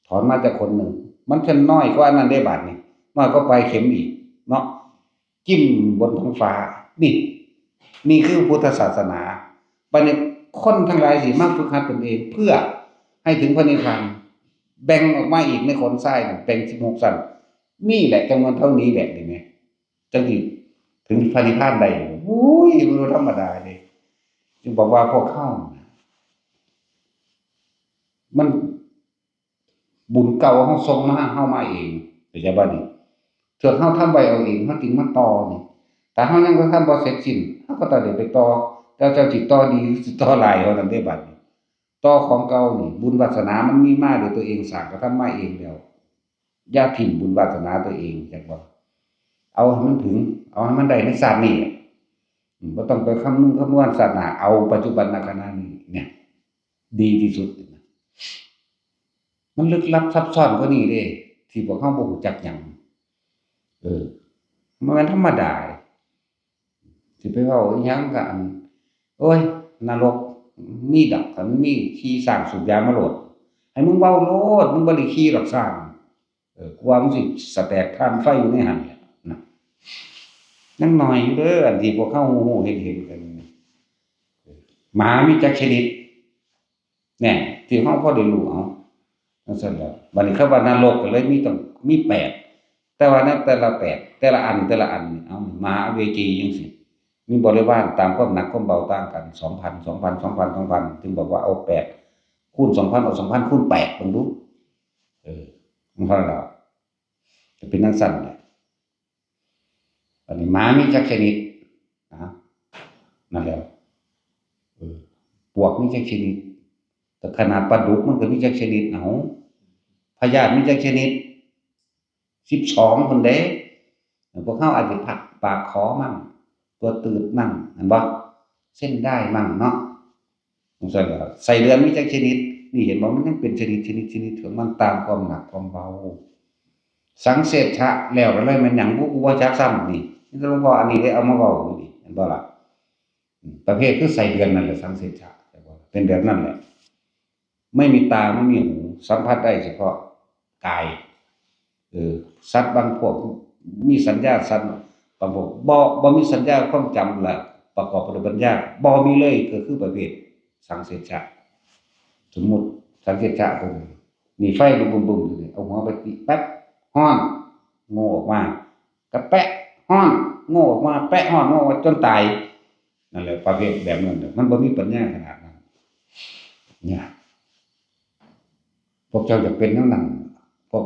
ถอนมาจากขนหนึ่ง มันจะน้อยกว่าอันนั้นได้บาดนี่ น้อยกว่าปลายเข็มอีกเนาะ จิ้มบนท้องฟ้า นี่ นี่คือพุทธศาสนา บัดนี้คนทั้งหลายสิมาฝึกหัดตนเอง เพื่อให้ถึงพระนิพพาน แบ่งออกมาอีกในขนทรายน่ะ แบ่งสิบหกชั้น นี่แหละจำนวนเท่านี้แหละ เห็นไหม จังสิถึงพระนิพพานได้ โอ้ย มันบ่ธรรมดาเด้ จึงบอกว่าพวกเฮาน่ะ มันบุญเก่าเฮาส่งมา เฮามาเอง เข้าใจบ่นี่ เทื่อเฮาทำไว้เอาเอง เฮาจึงมาต่อนี่ แต่เฮายังบ่ทันบ่เสร็จสิ้น เฮาก็ต้องได้ไปต่อ แต่เจ้าสิต่อดีหรือสิต่อหลายเท่านั้นเด้บัดนี้ ต่อของเก่านี่ บุญวาสนามันมีมาโดยตัวเอง สร้างกระทำมาเองแล้ว อย่าถิ่มบุญวาสนาตัวเอง จักบ่ เอาให้มันถึง เอาให้มันได้ในชาตินี้ อืม บ่ต้องไปคำนึงคำนวณชาติหน้า เอาปัจจุบันขณะนี้เนี่ย ดีที่สุด มันลึกลับซับซ้อนกว่านี้เด้ ที่พวกเฮาบ่รู้จักหยัง เออ มันบ่แม่นธรรมดา สิไปเว้าอีหยังก็อัน โอ้ย นรกมีดอก คันมีขี่ช้างสูบยามาโลด ให้มึงเว้าโลด มึงบ่ได้ขี่ดอกช้าง เออ กลัวมึงสิสะแตกถ่านไฟอยู่ในหั่นแหละนะ ยังน้อยอยู่เด้อ อันที่พวกเฮาฮู้ๆเห็นๆกันนี่ หมามีจักชนิด แน่ ที่เฮาพอได้รู้ เอา จั่งซั้นแหละ บัดนี้คำว่านรกก็เลยมีตั้ง มีแปด แต่ว่าในแต่ละแปด แต่ละอัน แต่ละอันนี่ เอา มหาอเวจีจั่งซี้ มีบริวารตามความหนักความเบาต่างกัน สองพัน สองพัน สองพัน สองพัน จึงบอกว่าเอาแปดคูณสองพัน เอาสองพันคูณแปดเบิ่งดู เออ มันเท่านั้นล่ะ จะเป็นจั่งซั้นแหละ อันนี้หมามีจักชนิด นะ นั่นแหละ เออ ปวกมีจักชนิด แต่ขนาดปลาดุกมันก็มีจักชนิด เอา พยาธิมีจักชนิด สิบสองพุ้นเด้ พวกเฮาอาจสิผักปากขอมั่ง ตัวตืดมั่ง เห็นบ่ เส้นด้ายมั่งเนาะ จั่งซั้นล่ะ ไส้เดือนมีจักชนิด นี่เห็นบ่ มันยังเป็นชนิด ชนิด ชนิดของมันตามความหนักความเบา สังเสชชะแล้วก็เลยแม่นหยังบุ กูบ่จักซ้ำนี่ นี่แต่หลวงพ่ออันนี้ได้เอามาเว้าอยู่นี่ เห็นบ่ล่ะ อืม ประเภทคือไส้เดือนนั่นแหละ สังเสชชะ เป็นแบบนั้นแหละ ไม่มีตาไม่มีหู สัมผัสได้เฉพาะกาย เออ สัตว์บางพวกมีสัญญา สัตว์บางพวกบ่ บ่มีสัญญาความจำ และประกอบด้วยปัญญา บ่มีเลย ก็คือประเภทสังเสชชะ สมมุติสังเสชชะตัวนี้ นี่ไฟลุกบึ้มๆอยู่นี่ เอาหัวไปติแป๊บ ฮ้อน โง่ออกมา ก็แปะ ฮ้อน โง่ออกมา แปะ ฮ้อน โง่ออกมาจนตาย นั่นแหละ ประเภทแบบนั้นน่ะ มันบ่มีปัญญาขนาดนั้น เนี่ย พวกเจ้าจะเป็นแนวนั้น พวก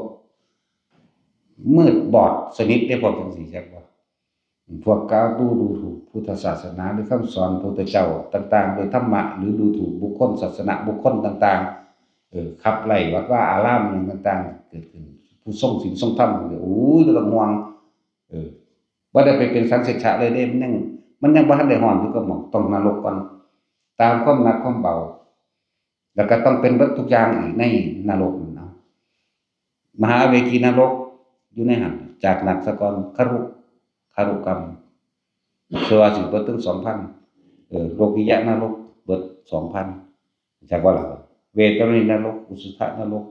มืดบอดสนิทเด้ พวกจั่งซี้ จักบ่ พวกกล่าวดู ดูถูกพุทธศาสนา หรือคำสอนพระพุทธเจ้าต่างๆ โดยธรรมะ หรือดูถูกบุคคล ศาสนบุคคลต่างๆ เออ ขับไล่วัดวาอารามหยังต่างๆ เกิดขึ้น ผู้ทรงศีลทรงธรรมเนี่ย โอ้ย บ่ต้องห่วง เออ บ่ได้ไปเป็นสังเสชชะเลยเด้ มันยัง มันยังบ่ทันได้ฮ้อนอยู่กับหม่อง ต้องนรกก่อน ตามความหนักความเบา แล้วก็ต้องเป็นเบิดทุกอย่างอีกในนรกนั่นเนาะ มหาเวทีนรกอยู่ในหั่น จากหนักซะก่อน ครุ ครุกรรม เชื่อว่าสิเบิดถึงสองพัน เออ โลกิยะนรกเบิดสองพัน จักบ่ล่ะ เวทรณีนรก อุสสะนรก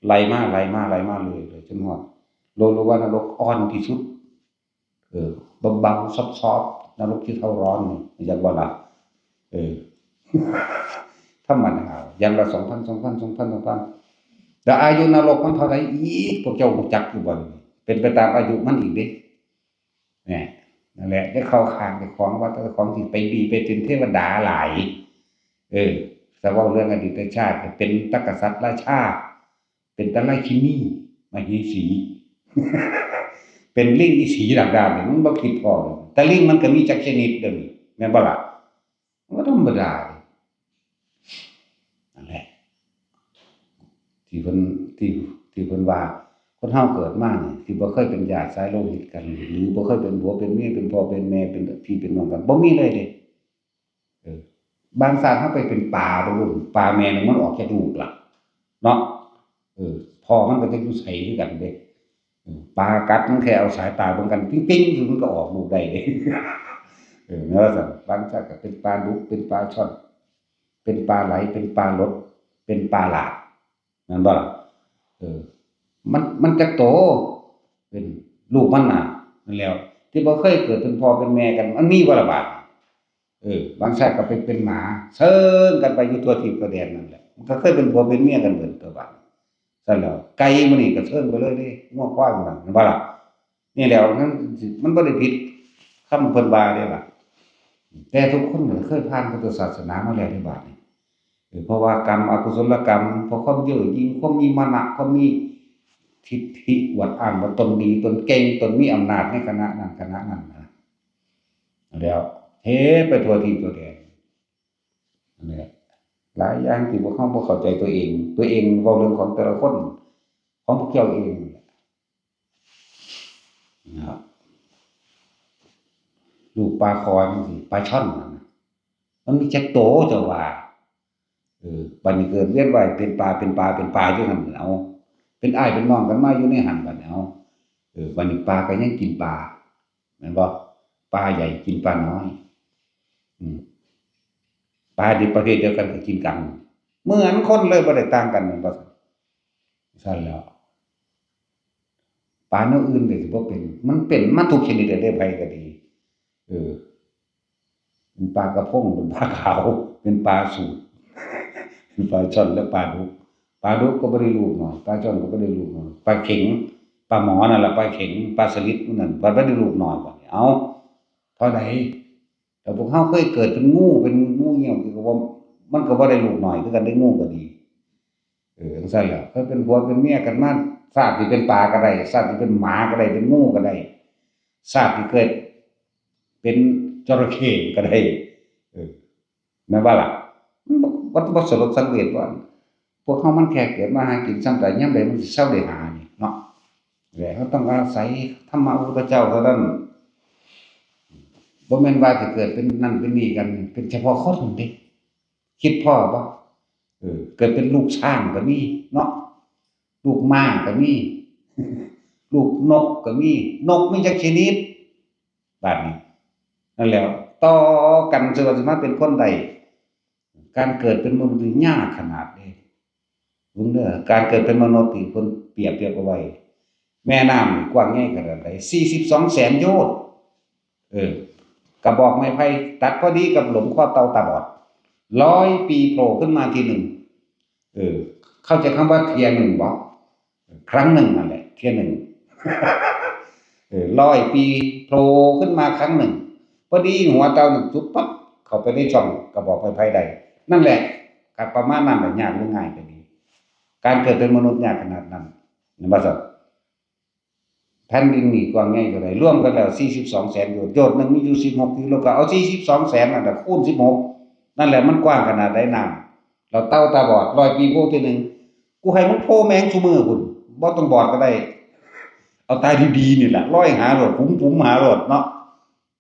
ไล่มา ไล่มา ไล่มาเรื่อยๆ จนฮอด โลลุวานรกอ่อนที่สุด เออ เบาๆ ซอฟๆ นรกขี้เถ้าร้อนนี่ จักบ่ล่ะ เออ ธรรมดา อย่างละสองพัน สองพัน สองพัน สองพัน แล้วอายุนรกมันเท่าใดอีก พวกเจ้ารู้จักอยู่บ่ เป็นไปตามอายุมันอีกเด้ เนี่ย นั่นแหละ อย่าเข้าข้างเจ้าของ ว่าเจ้าของสิไปดีไปเป็นเทวดาหลาย เออ แต่เว้าเรื่องอดีตชาติ เป็นตะกษัตริย์ราชา เป็นตะไลคินี มเหสี เป็นลิงอีสีดักดานนี่ มึงบ่คิดพอเลย แต่ลิงมันก็มีจักชนิดเด้อนี่ แม่นบ่ล่ะ มันก็ธรรมดาเด้ นั่นแหละ ที่เพิ่น ที่ ที่เพิ่นว่า คนเฮาเกิดมานี่ ที่บ่เคยเป็นญาติสายโลหิตกัน หรือบ่เคยเป็นผัวเป็นเมีย เป็นพ่อเป็นแม่ เป็นพี่เป็นน้องกัน บ่มีเลยเด้ บางชาติเฮาไปเป็นปลา บ่ฮู้ปลาแม่หนึ่งมันออกจักลูกล่ะ เนาะ เออ พ่อมันก็จักอยู่ไสคือกันเด้ เออ ปลากัดมันแค่เอาสายตาเบิ่งกันปิ้งๆ อยู่มันก็ออกลูกได้เด้ เออ นั่นว่าซั่น บางชาติก็เป็นปลาดุก เป็นปลาช่อน เป็นปลาไหล เป็นปลาหลด เป็นปลาหลาด แม่นบ่ล่ะ เออ มัน มันจักโต เป็นลูกมันน่ะ นั่นแหล้ว ที่บ่เคยเกิดเป็นพ่อเป็นแม่กัน มันมีบ่ล่ะบาด เออ บางชาติก็ไปเป็นหมา เซิ่งกันไปอยู่ทั่วทิพย์ทั่วแดนนั่นแหละ มันก็เคยเป็นผัวเป็นเมียกันเบิดตัวบาด ซั่นแหล้ว ไก่มื้อนี้ก็เซิ่งไปเลยเด้ งัวควายมันน่ะ แม่นบ่ล่ะ นี่แหล้ว มัน มันบ่ได้ผิดคำเพิ่นว่าเด้ล่ะ แต่ทุกคนก็เคยผ่านพุทธศาสนามาแล้วเด้บาดนี้ เออ เพราะว่ากรรมอกุศลกรรม เพราะความเย่อหยิ่ง ความมีมานะ ความมีทิฐิอวดอ้างว่าตนดี ตนเก่ง ตนมีอำนาจในคณะนั้นคณะนั้นนะ แล้วเฮ็ดไปทั่วทิพย์ทั่วแดน นั่นแหละ หลายอย่างที่พวกเฮาบ่เข้าใจตัวเอง ตัวเองเว้าเรื่องของแต่ละคน ของพวกเจ้าเอง นะครับ ลูกปลาคอจั่งซี้ ปลาช่อนนั่นน่ะ มันมีจักโตเจ้าว่า เออ บัดนี้เกิดเวียนว่ายเป็นปลา เป็นปลา เป็นปลาอยู่หั่น เอา เป็นอ้ายเป็นน้องกันมาอยู่ในหั่น บัดนี้ เอา เออ บัดนี้ปลาก็ยังกินปลา แม่นบ่ ปลาใหญ่กินปลาน้อย อืม ปลาดิบประเภทเดียวกันก็กินกัน เหมือนคนเลย บ่ได้ต่างกัน แม่นบ่ ซั่นแหล้ว ปลาแนวอื่นก็สิบ่เป็น มันเป็นมาทุกชนิดเลยเด้ ไผก็ดี เออ เป็นปลากระพง เป็นปลาขาว เป็นปลาสูด เป็นปลาช่อนและปลาดุก ปลาดุกก็บ่ได้ลูกน้อย ปลาช่อนก็บ่ได้ลูกน้อย ปลาเข็ง ปลาหมอนั่นล่ะ ปลาเข็ง ปลาสลิดนั่น บ่ได้ลูกน้อย บัดนี้ เอ้า เท่าใด แต่พวกเฮาเคยเกิดเป็นงู เป็นงูเงี้ยว ก็บ่ มันก็บ่ได้ลูกน้อยคือกันเด้ งูก็ดี เออ จั่งซั่นแหละ เคยเป็นผัวเป็นเมียกันมา ชาติที่เป็นปลาก็ได้ ชาติที่เป็นหมาก็ได้ เป็นงูก็ได้ ชาติที่เกิดเป็นจระเข้ก็ได้ เออ แม่นบ่ล่ะ มันบ่ บ่ บ่สลดสังเวชว่า พวกเฮามันแค่เกิดมาหากิน ส่ำใดยามใดมันสิเซาได้หานี่เนาะ และเฮาต้องอาศัยธรรมะพระพุทธเจ้าเท่านั้น บ่แม่นว่าสิเกิดเป็นนั่นเป็นนี่กัน เป็นเฉพาะคนเด้ คิดพ้อบ่ เออ เกิดเป็นลูกช้างก็มีเนาะ ลูกม้าก็มี ลูกนกก็มี นกมีจักชนิด บาดนี้ นั่นแหล้ว ต่อกัน ซื่อว่าสิมาเป็นคนได้ การเกิดเป็นมนุษย์นี่ยากขนาดเด้ เบิ่งเด้อ การเกิดเป็นมนุษย์นี่เพิ่นเปรียบเทียบเอาไว้ แม่น้ำนี่กว้างใหญ่ขนาดใด สี่สิบสองแสนโยชน์ เออ กระบอกไม้ไผ่ตัดพอดีกับหลุมคอเต่าตาบอด ร้อยปีโผล่ขึ้นมาทีหนึ่ง เออ เข้าใจคำว่าเทื่อหนึ่งบ่ ครั้งหนึ่งนั่นแหละ เทื่อหนึ่ง เออ ร้อยปีโผล่ขึ้นมาครั้งหนึ่ง พอดีหัวเต่าหนึ่งจุ๊บปั๊บ เข้าไปในช่องกระบอกไม้ไผ่ได้ นั่นแหละ ครับ ประมาณนั้นแหละ ยากหรือง่ายก็ดี การเกิดเป็นมนุษย์ยากขนาดนั้น แม่นบ่ซั่น แผ่นดินนี่กว้างใหญ่เท่าใด รวมกันแล้ว สี่สิบสองแสนโยชน์ โยชน์หนึ่งมีอยู่ สิบหกกิโล ก็เอา สี่สิบสองแสน นั่นแหละ คูณ สิบหก นั่นแหละ มันกว้างขนาดใดน้ำ แล้วเต่าตาบอด ร้อยปีโผล่เทื่อหนึ่ง กูให้มึงโผล่แม่งซุมื้อพุ้น บ่ต้องบอดก็ได้ เอาตาดีๆ นี่แหละ ลอยหาโลด ปุ๋มๆ หาโลดเนาะ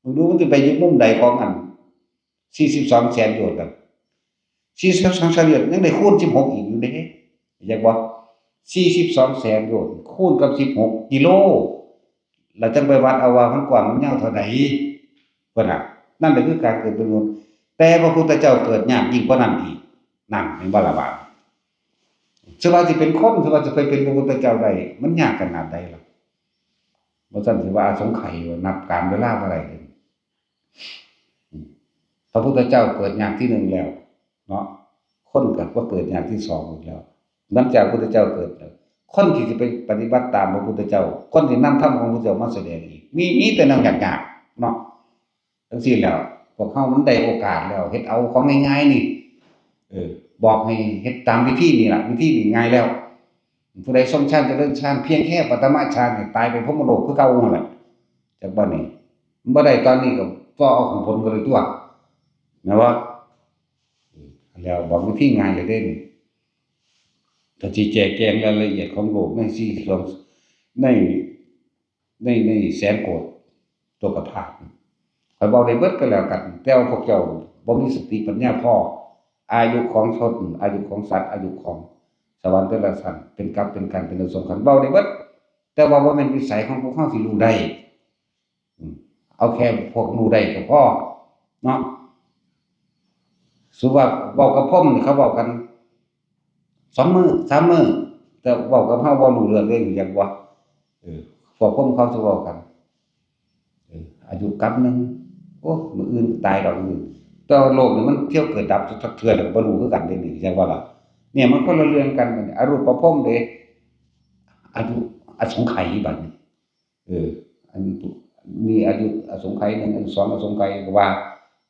มึงดูมันสิไปอยู่มุมใดของอัน สี่สิบสองแสนโยชน์กัน สี่สิบสองแสนโยชน์ ยังได้คูณ สิบหก อีกอยู่เด้ อยากบอก สี่สิบสองแสนโยชน์ คูณกับ สิบหก กิโล แล้วจั่งไปวัดเอาว่ามันกว้างมันยาวเท่าใด เพิ่นน่ะ นั่นแหละคือการเกิดเป็นมนุษย์ แต่พระพุทธเจ้าเกิดยากยิ่งกว่านั้นอีก นั่น เห็นบ่ล่ะบาด สิว่าสิเป็นคน สิว่าสิไปเป็นพระพุทธเจ้าได้ มันยากขนาดใดล่ะ บ่ซั่นสิว่าอาสงไขยว่านับกาลเวลาบ่ได้เลย พระพุทธเจ้าเกิดยากที่หนึ่งแล้ว เนาะ คนก็บ่เกิดยากที่สองอีกแล้ว หลังจากพุทธเจ้าเกิดแล้ว คนที่สิไปปฏิบัติตามพระพุทธเจ้า คนที่นำธรรมของพระพุทธเจ้ามาแสดงอีก มี มีแต่แนวยากๆ เนาะ จั่งซี้แหล้ว พวกเฮามันได้โอกาสแล้ว เฮ็ดเอาของง่ายๆ นี่ เออ บอกให้เฮ็ดตามวิธีนี่ล่ะ วิธีนี่ง่ายแล้ว ผู้ใดทรงฌานเจริญฌาน เพียงแค่ปฐมฌานนี่ ตายไปพรหมโลกคือเก่าหั่นแหละ จักบัดนี้ มันบ่ได้ตอนนี้ก็ฟ้อเอาข้างบนก็เลยตัว แม่นบ่ แล้วบอกวิธีง่ายเลยเด้นี่ ถ้าสิแจกแจงรายละเอียดของโลกในสี่สอง ใน ใน ในแสนโกฏโลกธาตุ ข้อยเว้าได้เบิดก็แล้วกัน แต่ว่าพวกเจ้า บ่มีสติปัญญาพอ อายุของชน อายุของสัตว์ อายุของสวรรค์แต่ละชั้น เป็นกาบเป็นกาน เป็นเรื่องสำคัญ เว้าได้เบิด แต่ว่าบ่แม่นวิสัยของพวกเฮาสิรู้ได้ อืม เอาแค่พวกรู้ได้ก็พอเนาะ สมมุติว่าเว้ากับพรหมนี่เขาเว้ากันสองมื้อสามมื้อ แต่เว้ากับเฮาบ่รู้เรื่องเลย อยากว่า เออ พวกพรหมเขาสิเว้ากัน เออ อายุกับหนึ่ง โอ้ มื้ออื่นตายดอก มื้ออื่น แต่ว่าโลกนี่มันเที่ยวเกิดดับทุกเทื่อ แล้วก็บ่รู้คือกันเด้นี่ จั่งว่าล่ะ เนี่ยมันคนละเรื่องกัน อรูปพรหมเด้ อายุอสงไขยบัดนี้ เออ อันนี้อายุอสงไขยหนึ่ง อายุสองอสงไขย ก็ว่า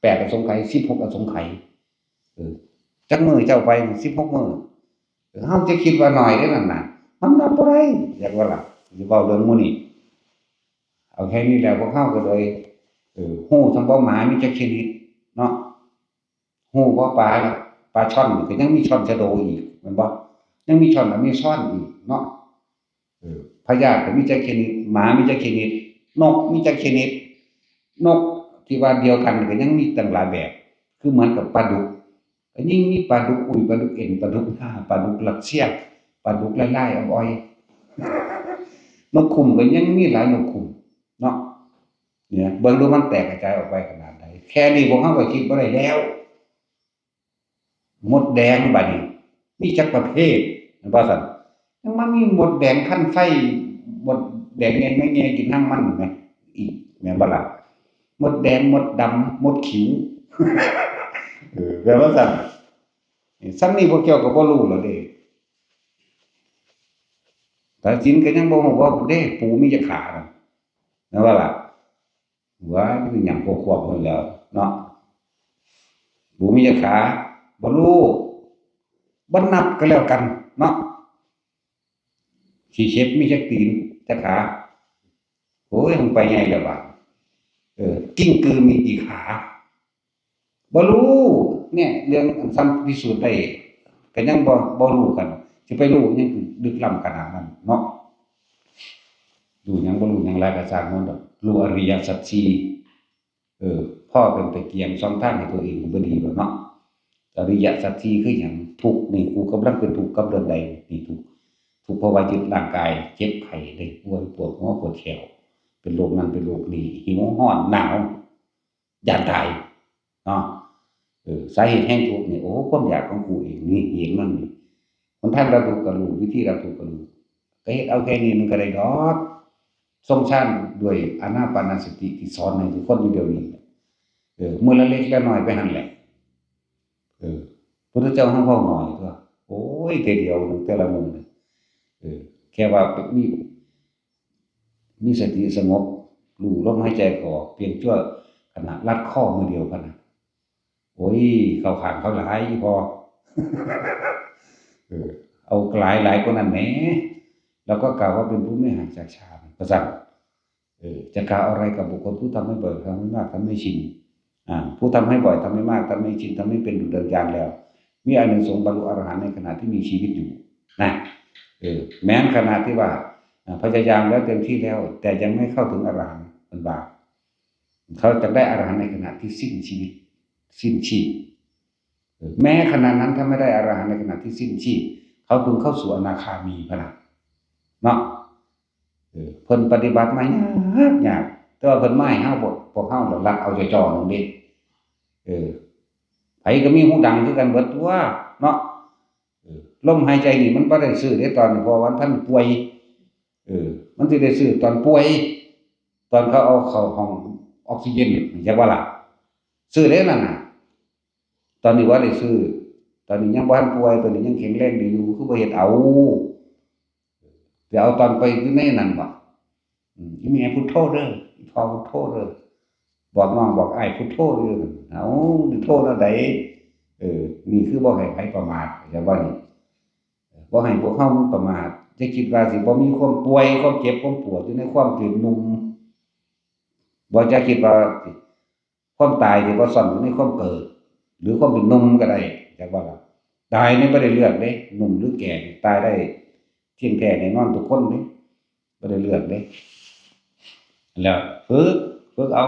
แปดอสงไขย สิบหกอสงไขย เออ จักมื้อเจ้าไป สิบหกมื้อ เออ เฮาจะคิดว่าน้อยเด้นั่นน่ะ มันนับบ่ได้ อยากว่าล่ะ สิเว้าเรื่องหมู่นี้ เอาแค่นี้แล้ว พวกเฮาก็เลย เออ ฮู้ซำบ่ หมามีจักชนิดเนาะ ฮู้บ่ ปลา ปลาช่อนก็ยังมีช่อนชะโดอีก แม่นบ่ ยังมีช่อนอเมซอนอีกเนาะ เออ พยาธิก็มีจักชนิด หมามีจักชนิด นกมีจักชนิด นกที่ว่าเดียวกันก็ยังมีตั้งหลายแบบ คือเหมือนกับปลาดุก ก็ยิ่งมีปลาดุกอุ้ย ปลาดุกเอ็น ปลาดุกนา ปลาดุกรัสเซีย ปลาดุกลายๆอ่อยๆ นกขุ่มก็ยังมีหลายนกขุ่มเนาะ เนี่ย เบิ่งดูมันแตกกระจายออกไปขนาดใด แค่นี้พวกเฮาก็คิดบ่ได้แล้ว มดแดงบัดนี้ มีจักประเภท แม่นบ่ซั่น ยังมามีมดแดงคันไฟ มดแดงแง่ๆกินหางมันแหม อีก แม่นบ่ล่ะ มดแดง มดดำ มดขิว เออ แม่นบ่ซั่น นี่ ส่ำนี้พวกเจ้าก็บ่รู้แล้วเด้ ตาสินก็ยังบ่ฮู้ว่าเด้ ปูมีจักขาน่ะ แม่นบ่ล่ะ ว้าย มันหยังพวกพวกมันแล้วเนาะ ปูมีจักขา บ่รู้ บ่นับก็แล้วกันเนาะ ขี้เข็บมีจักตีน จักขา โอ้ย มันไปใหญ่แล้วบาด เออ กิ้งกือมีกี่ขา บ่รู้ เนี่ย เรื่องอันซ้ำพิสูจน์ได้ ก็ยังบ่ บ่รู้กัน สิไปรู้หยังลึกล้ำขนาดนั้นเนาะ รู้หยังบ่รู้หยังหลายก็ช่างมันดอก รู้อริยสัจสี่ เออ พอเป็นตะเกียงส่องทางให้ตัวเองก็บ่ดีบ่เนาะ อริยสัจสี่คือหยัง ทุกข์นี่ กูกำลังเป็นทุกข์กับเรื่องใด นี่ทุกข์ ทุกข์เพราะว่ายึดร่างกาย เจ็บไข้ได้ป่วย ปวดหัวปวดแข้ว เป็นโรคนั้นเป็นโรคนี้ หิว ร้อน หนาว ย้านตาย เนาะ เออ สาเหตุแห่งทุกข์นี่ โอ้ ความอยากของกูเอง นี่เหตุมันนี่ หนทางดับทุกข์ก็รู้ วิธีดับทุกข์ก็รู้ ก็เฮ็ดเอาแค่นี้มันก็ได้ดอก ทรงฌานด้วยอานาปานสติที่สอนให้ทุกคนอยู่เดี๋ยวนี้ เออ มื้อละเล็กละน้อยไปหั่นแหละ เออ พุทธเจ้าเฮาเว้าน้อยตั๊ว โอ้ย เทื่อเดียวหนึ่งแต่ละมื้อน่ะ เออ แค่ว่ามี มีสติสงบ รู้ลมหายใจเข้าออก เพียงชั่วขณะรัดคอมื้อเดียวพะนะ โอ้ย เข้าข้างเขาหลายอีพ่อ เออ เอาหลาย หลายกว่านั้นแหม แล้วก็กล่าวว่าเป็นผู้ไม่ห่างจากฌาน ว่าซั่น เออ จะกล่าวอะไรกับบุคคลผู้ทำให้บ่อย ทำให้มาก ทำให้ชิน อ่า ผู้ทำให้บ่อย ทำให้มาก ทำให้ชิน ทำให้เป็นดุจดังฌานแล้ว มีอานิสงส์บรรลุอรหันต์ในขณะที่มีชีวิตอยู่ นะ เออ แม้นขณะที่ว่า อ่า พยายามแล้วเต็มที่แล้ว แต่ยังไม่เข้าถึงอรหันต์ เพิ่นว่า เขาจะได้อรหันต์ในขณะที่สิ้นชีวิต สิ้นชีพ เออ แม้ขณะนั้นถ้าไม่ได้อรหันต์ในขณะที่สิ้นชีพ เขาพึงเข้าสู่อนาคามีพะนะ เนาะ เออ เพิ่นปฏิบัติมายากยาก แต่ว่าเพิ่นมาให้เฮา พวก พวกเฮาละลักเอาจ่อๆหนึ่งเด้ เออ ไผก็มีหูดังคือกันเบิดตั๊ว เนาะ เออ ลมหายใจนี่มันบ่ได้ซื้อเด้ตอนนี้ เพราะว่ามันทันป่วย เออ มันสิได้ซื้อตอนป่วย ตอนเขาเอาเข้าห้องออกซิเจน จักว่าล่ะ ซื้อเด้นั่นน่ะ ตอนนี้บ่ได้ซื้อ ตอนนี้ยังบ่ทันป่วย ตอนนี้ยังแข็งแรงดีอยู่ คือบ่เฮ็ดเอา สิเอาตอนไปอยู่ในนั้นบ่ อืม อีแม่พุทโธเด้อ อีพ่อพุทโธเด้อ บอกน้องบอกอ้ายพุทโธเด้อ เอ้า พุทโธแนวใด เออ นี่คือบ่ให้ไผประมาท เข้าใจบ่นี่ บ่ให้พวกเฮามันประมาท อย่าคิดว่าสิบ่มีความป่วย ความเจ็บ ความปวดอยู่ในความเป็นหนุ่ม บ่อย่าคิดว่าความตายสิบ่ซ่อนอยู่ในความเกิด หรือความเป็นหนุ่มก็ได้ จักว่าล่ะ ตายนี่บ่ได้เลือกเด้ หนุ่มหรือแก่ ตายได้เที่ยงแท้แน่นอนทุกคนเด้ บ่ได้เลือกเด้ แล้วฝึก ฝึกเอา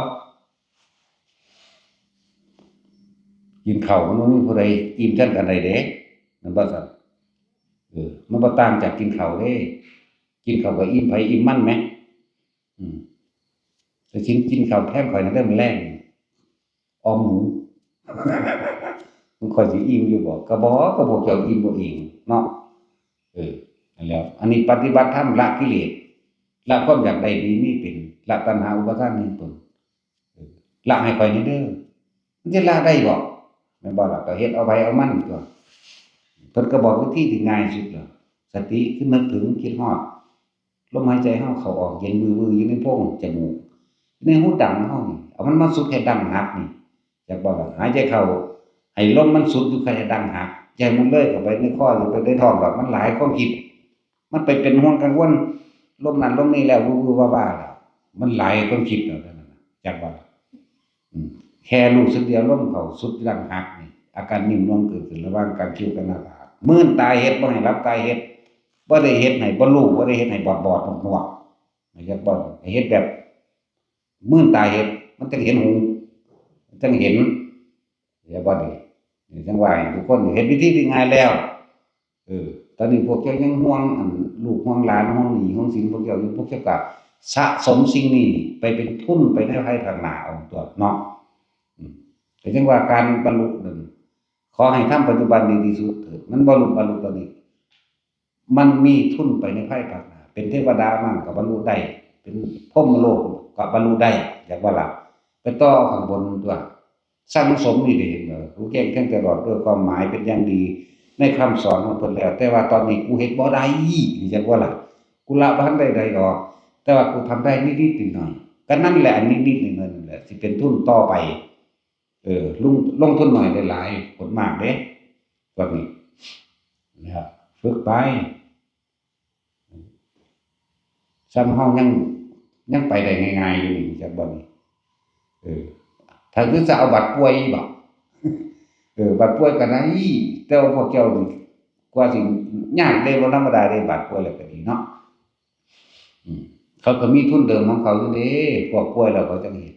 กินข้าวมันบ่มีผู้ใดอิ่มแทนกันได้เด้ แม่นบ่ซั่น เออ มันบ่ต่างจากกินข้าวเด้ กินข้าวก็อิ่มไผอิ่มมันแหม อืม แต่กิน กินข้าวแทนข่อยนะเด้อมื้อแลง อ่อมหมู มันข่อยสิอิ่มอยู่บ่ ก็บ่ ก็พวกเจ้าอิ่มบ่เองเนาะ เออ นั่นแหละ อันนี้ปฏิบัติธรรมละกิเลส ละความอยากได้ดีมีเป็น ละตัณหาอุปาทานเห็นตน เออ ละให้ข่อยแหน่เด้อ มันสิละได้บ่ แม่นบ่ล่ะ ก็เฮ็ดเอาไผเอามันตั๊ว เพิ่นก็บอกวิธีที่ง่ายสุดแล้ว สติคือนึกถึงคิดฮอด ลมหายใจเฮาเข้าออกเย็นวือๆอยู่ในโพรงจมูก ในหูดังเฮานี่ เอามันมาสุดให้ดังหักนี่ จักบ่ล่ะ หายใจเข้า ให้ลมมันสุดอยู่แค่ดังหัก อย่าให้มันเลยเข้าไปในคอหรือไปในท้องดอก มันหลายความคิด มันไปเป็นห่วงกังวล ลมนั่นลมนี่แล้ว วือๆว่าๆแล้ว มันหลายความคิดแล้วนั่นน่ะ จักบ่ล่ะ อืม แค่รู้สึกเดียวลมเข้าสุดดังหักนี่ อาการนิ่มนวลเกิดขึ้นระหว่างกลางคิ้วกับหน้าผาก มื่นตาเฮ็ด บ่ให้หลับตาเฮ็ด บ่ได้เฮ็ดให้บ่รู้ บ่ได้เฮ็ดให้บอดๆหนวกๆ จักบ่ล่ะ ให้เฮ็ดแบบมื่นตาเฮ็ด มันจั่งเห็นหุง มันจั่งเห็น เห็นบ่นี่ นี่จั่งว่าให้ทุกคนเฮ็ดวิธีที่ง่ายแล้ว เออ ตอนนี้พวกเจ้ายังห่วงอันลูกห่วงหลาน ห่วงหนี้ห่วงสินพวกเจ้าอยู่ พวกเจ้าก็สะสมสิ่งนี้ไปเป็นทุนไปในภายภาคหน้าเอาตั๊วเนาะ อืม ก็จั่งว่าการบรรลุนั่น ขอให้ทำปัจจุบันดีที่สุดเถิด มันบรรลุ บรรลุตอนนี้ มันมีทุนไปในภายภาคหน้า เป็นเทวดามั่งก็บรรลุได้ เป็นพรหมโลกก็บรรลุได้ จักบ่ล่ะ ไปต่อข้างบนตั๊ว สั่งสมนี่เด้ เห็นบ่ รู้แจ้งแทงตลอดด้วยความหมายเป็นอย่างดี ในคำสอนของเพิ่นแล้ว แต่ว่าตอนนี้กูเฮ็ดบ่ได้ จักบ่ล่ะ กูละบ่ทันได้ใดดอก แต่ว่ากูทำได้นิดๆหน่อยๆ ก็นั่นแหละ อันนิดๆหน่อยๆนั่นแหละ สิเป็นทุนต่อไป เออ ลง ลงทุนหน่อยได้หลาย ผลมากเด้ พวกนี้ นะครับ ฝึกไป ซ้ำเฮายัง ยังไปได้ง่ายๆอยู่นี่ จักบ่นี่ เออ ถ้าคือจะเอาบัตรป่วยบ่ เออ บัตรป่วยก็ได้ แต่ว่าพวกเจ้านี่ กว่าสิยากเด้ บ่ธรรมดาเด้ บัตรป่วยแล้วก็ดีเนาะ อืม เขาก็มีทุนเดิมของเขาอยู่เด้ พวกป่วยแล้วเขาจั่งเฮ็ด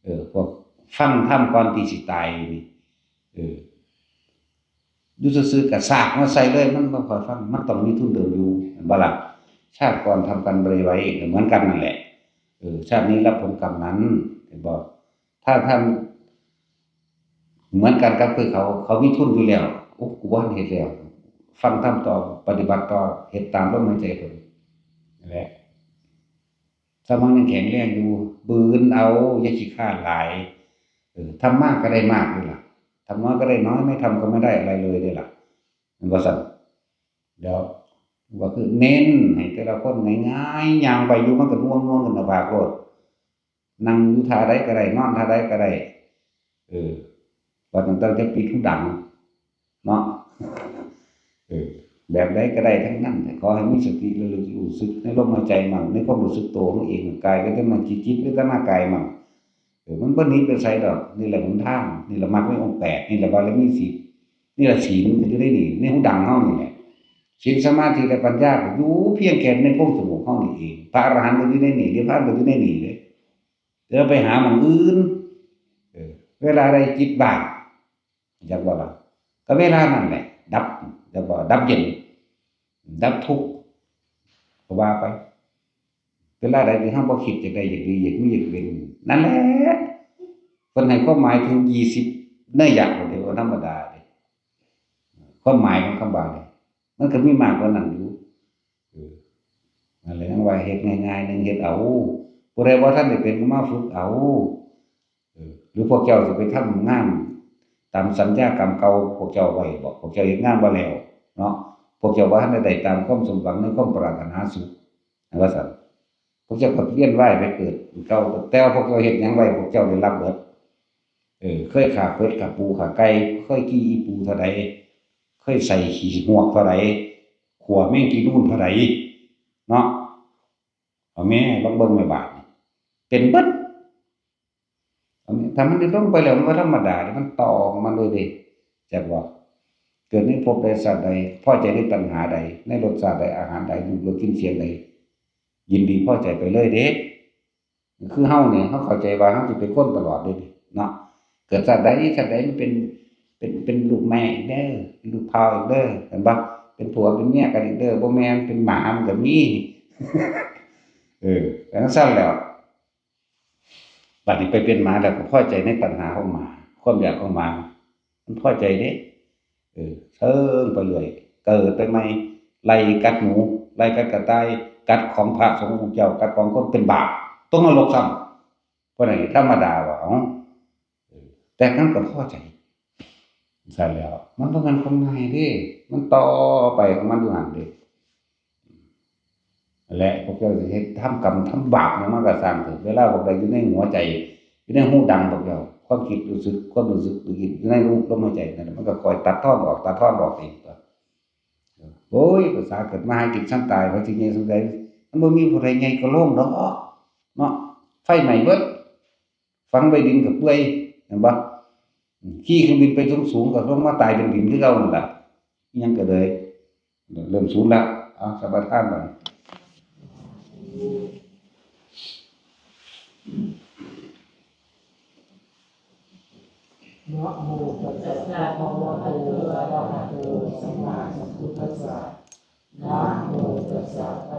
เออ พวกฟังธรรมก่อนที่สิตายนี่ เออ อยู่ซื่อๆก็สากมาใส่เลย มันบ่ค่อยฟัง มันต้องมีทุนเดิมอยู่ แม่นบ่ล่ะ ชาติก่อนทำกรรมอะไรไว้ ก็เหมือนกันนั่นแหละ เออ ชาตินี้รับผลกรรมนั้น เห็นบ่ ถ้าท่าน เหมือนกันกับคือเขา เขามีทุนอยู่แล้ว โอ้ กูบ่ทันเฮ็ดแล้ว ฟังธรรมต่อ ปฏิบัติต่อ เฮ็ดตามลมหายใจเพิ่น นั่นแหละ สมองยังแข็งแรงอยู่ บืนเอา อย่าขี้คร้านหลาย เออ ทำมากก็ได้มากนี่ล่ะ ทำน้อยก็ได้น้อย ไม่ทำก็ไม่ได้อะไรเลยนี่ล่ะ แม่นบ่ซั่น เดี๋ยว ว่าคือเน้นให้แต่ละคนง่ายๆ ย่างไปอยู่มันก็น่วงๆขึ้นหน้าผากโลด นั่งอยู่ท่าใดก็ได้ นอนท่าใดก็ได้ เออ ว่าตั้งแต่จะปิดหูดัง เนาะ เออ แบบใดก็ได้ทั้งนั้น ขอให้มีสติระลึกรู้สึกในลมหายใจมั่ง ในความรู้สึกตัวของเอง กายเวทนาจิต จิตเวทนากายมั่ง เออ มันบ่หนีไปไสดอก นี่แหละหนทาง นี่แหละมรรคมีองค์แปด นี่แหละบารมีสิบ นี่แหละศีลก็อยู่ในนี่ ในหูดังเฮานี่แหละ ศีลสมาธิและปัญญาก็อยู่เพียงแค่ในโพรงจมูกเฮานี่เอง พระอรหันต์ก็อยู่ในนี่ นิพพานก็อยู่ในนี่เด้ แต่ว่าไปหาหม่องอื่น เออ เวลาใดจิตว่าง จักบ่ล่ะ ก็เวลานั้นแหละ ดับ จักบ่ ดับเย็น ดับทุกข์ ก็ว่าไป เวลาใดที่เฮาบ่คิดอยากได้ อยากดี อยากมี อยากเป็น นั่นแหละ เพิ่นให้ความหมายถึงยี่สิบนัยยะเด้ บ่ธรรมดาเด้ ความหมายของคำว่านี่ มันก็มีมากกว่านั้นอยู่ เออ นั่นแหละ ยังว่าเฮ็ดง่ายๆหนึ่ง เฮ็ดเอา ผู้ใดบ่ทันได้เป็นก็มาฝึกเอา เออ หรือพวกเจ้าสิไปทำงานตามสัญญากรรมเก่าพวกเจ้าไว้บ่ พวกเจ้าเฮ็ดงานบ่แล้วเนาะ พวกเจ้าบ่ทันได้ได้ตามความสมหวังในความปรารถนาสุข ว่าซั่น พวกเจ้าก็เวียนว่ายไปเกิดเก่า แต่ว่าพวกเจ้าเฮ็ดหยังไว้ พวกเจ้าได้รับเบิด เออ เคยฆ่าเป็ดฆ่าปูฆ่าไก่ เคยขี้อีปูเท่าใด เคยใส่ขี้ฮวกเท่าใด ขั่วแมงกีนูนเท่าใด เนาะ เอาแม่ลองเบิ่งแม่บาดนี่ เป็นเบิด เอาแม่ ถ้ามันได้ลงไปแล้วมันบ่ธรรมดาเด้ มันต่อของมันเลยเด้ จักว่า เกิดในภพใดชาติใด พอใจในตัณหาใด ในรสชาติใด อาหารใด รูปรสกลิ่นเสียงใด ยินดีพอใจไปเลยเด้ คือเฮานี่ เฮาเข้าใจว่าเฮาสิเป็นคนตลอดเด้เนาะ เกิดชาติใดชาติใดมันเป็น เป็น เป็นลูกแม่อีกเด้อ เป็นลูกพ่ออีกเด้อ เห็นปะ เป็นผัวเป็นเมียกันอีกเด้อ บ่แม่นเป็นหมามันก็มี เออ เป็นจั่งซั้นแหล้ว บัดนี้ไปเป็นหมาแล้วก็พอใจในตัณหาของหมา ความอยากของหมา มันพอใจเด้ เออ เซิงไปเรื่อย เกิดไปใหม่ ไล่กัดหนู ไล่กัดกระต่าย กัดของพระสงฆ์องค์เจ้า กัดของคนเป็นบาป ตกนรกซ้ำ เพราะนั้นธรรมดาว่า เอ้า เออ แต่มันก็พอใจ ซั่นแหล้ว มันบ่แม่นของง่ายเด้ มันต่อไปของมันอยู่หั่นเด้ และพวกเจ้าสิเฮ็ดทำกรรมทำบาปหยังมันก็ซ่างเถาะ เวลาพวกใดอยู่ในหัวใจ อยู่ในฮูดังพวกเจ้า ความคิดรู้สึก ความรู้สึกนึกคิดอยู่ในรู ลมหายใจนั่นน่ะ มันก็คอยตัดทอนออก ตัดทอนออกเองตั๊ว โอ้ย ภาษาเกิดมาหากินช่างตาย ว่าสิใหญ่ส่ำใด มันบ่มีผู้ใดใหญ่กว่าโลงดอก เนาะ ไฟไหม้เบิด ฝังไว้ดินก็เปื่อย เห็นบ่ อืม ขี่เครื่องบินไปสูงๆ ก็ลงมาตายเป็นดินคือเก่านั่นล่ะ อิหยังก็เลย เริ่มศูนย์ละ เอา สมาทานบัดนี้ นะโมตัสสะภะคะวะโต อะระหะโต สัมมาสัมพุทธัสสะ นะโมตัสสะ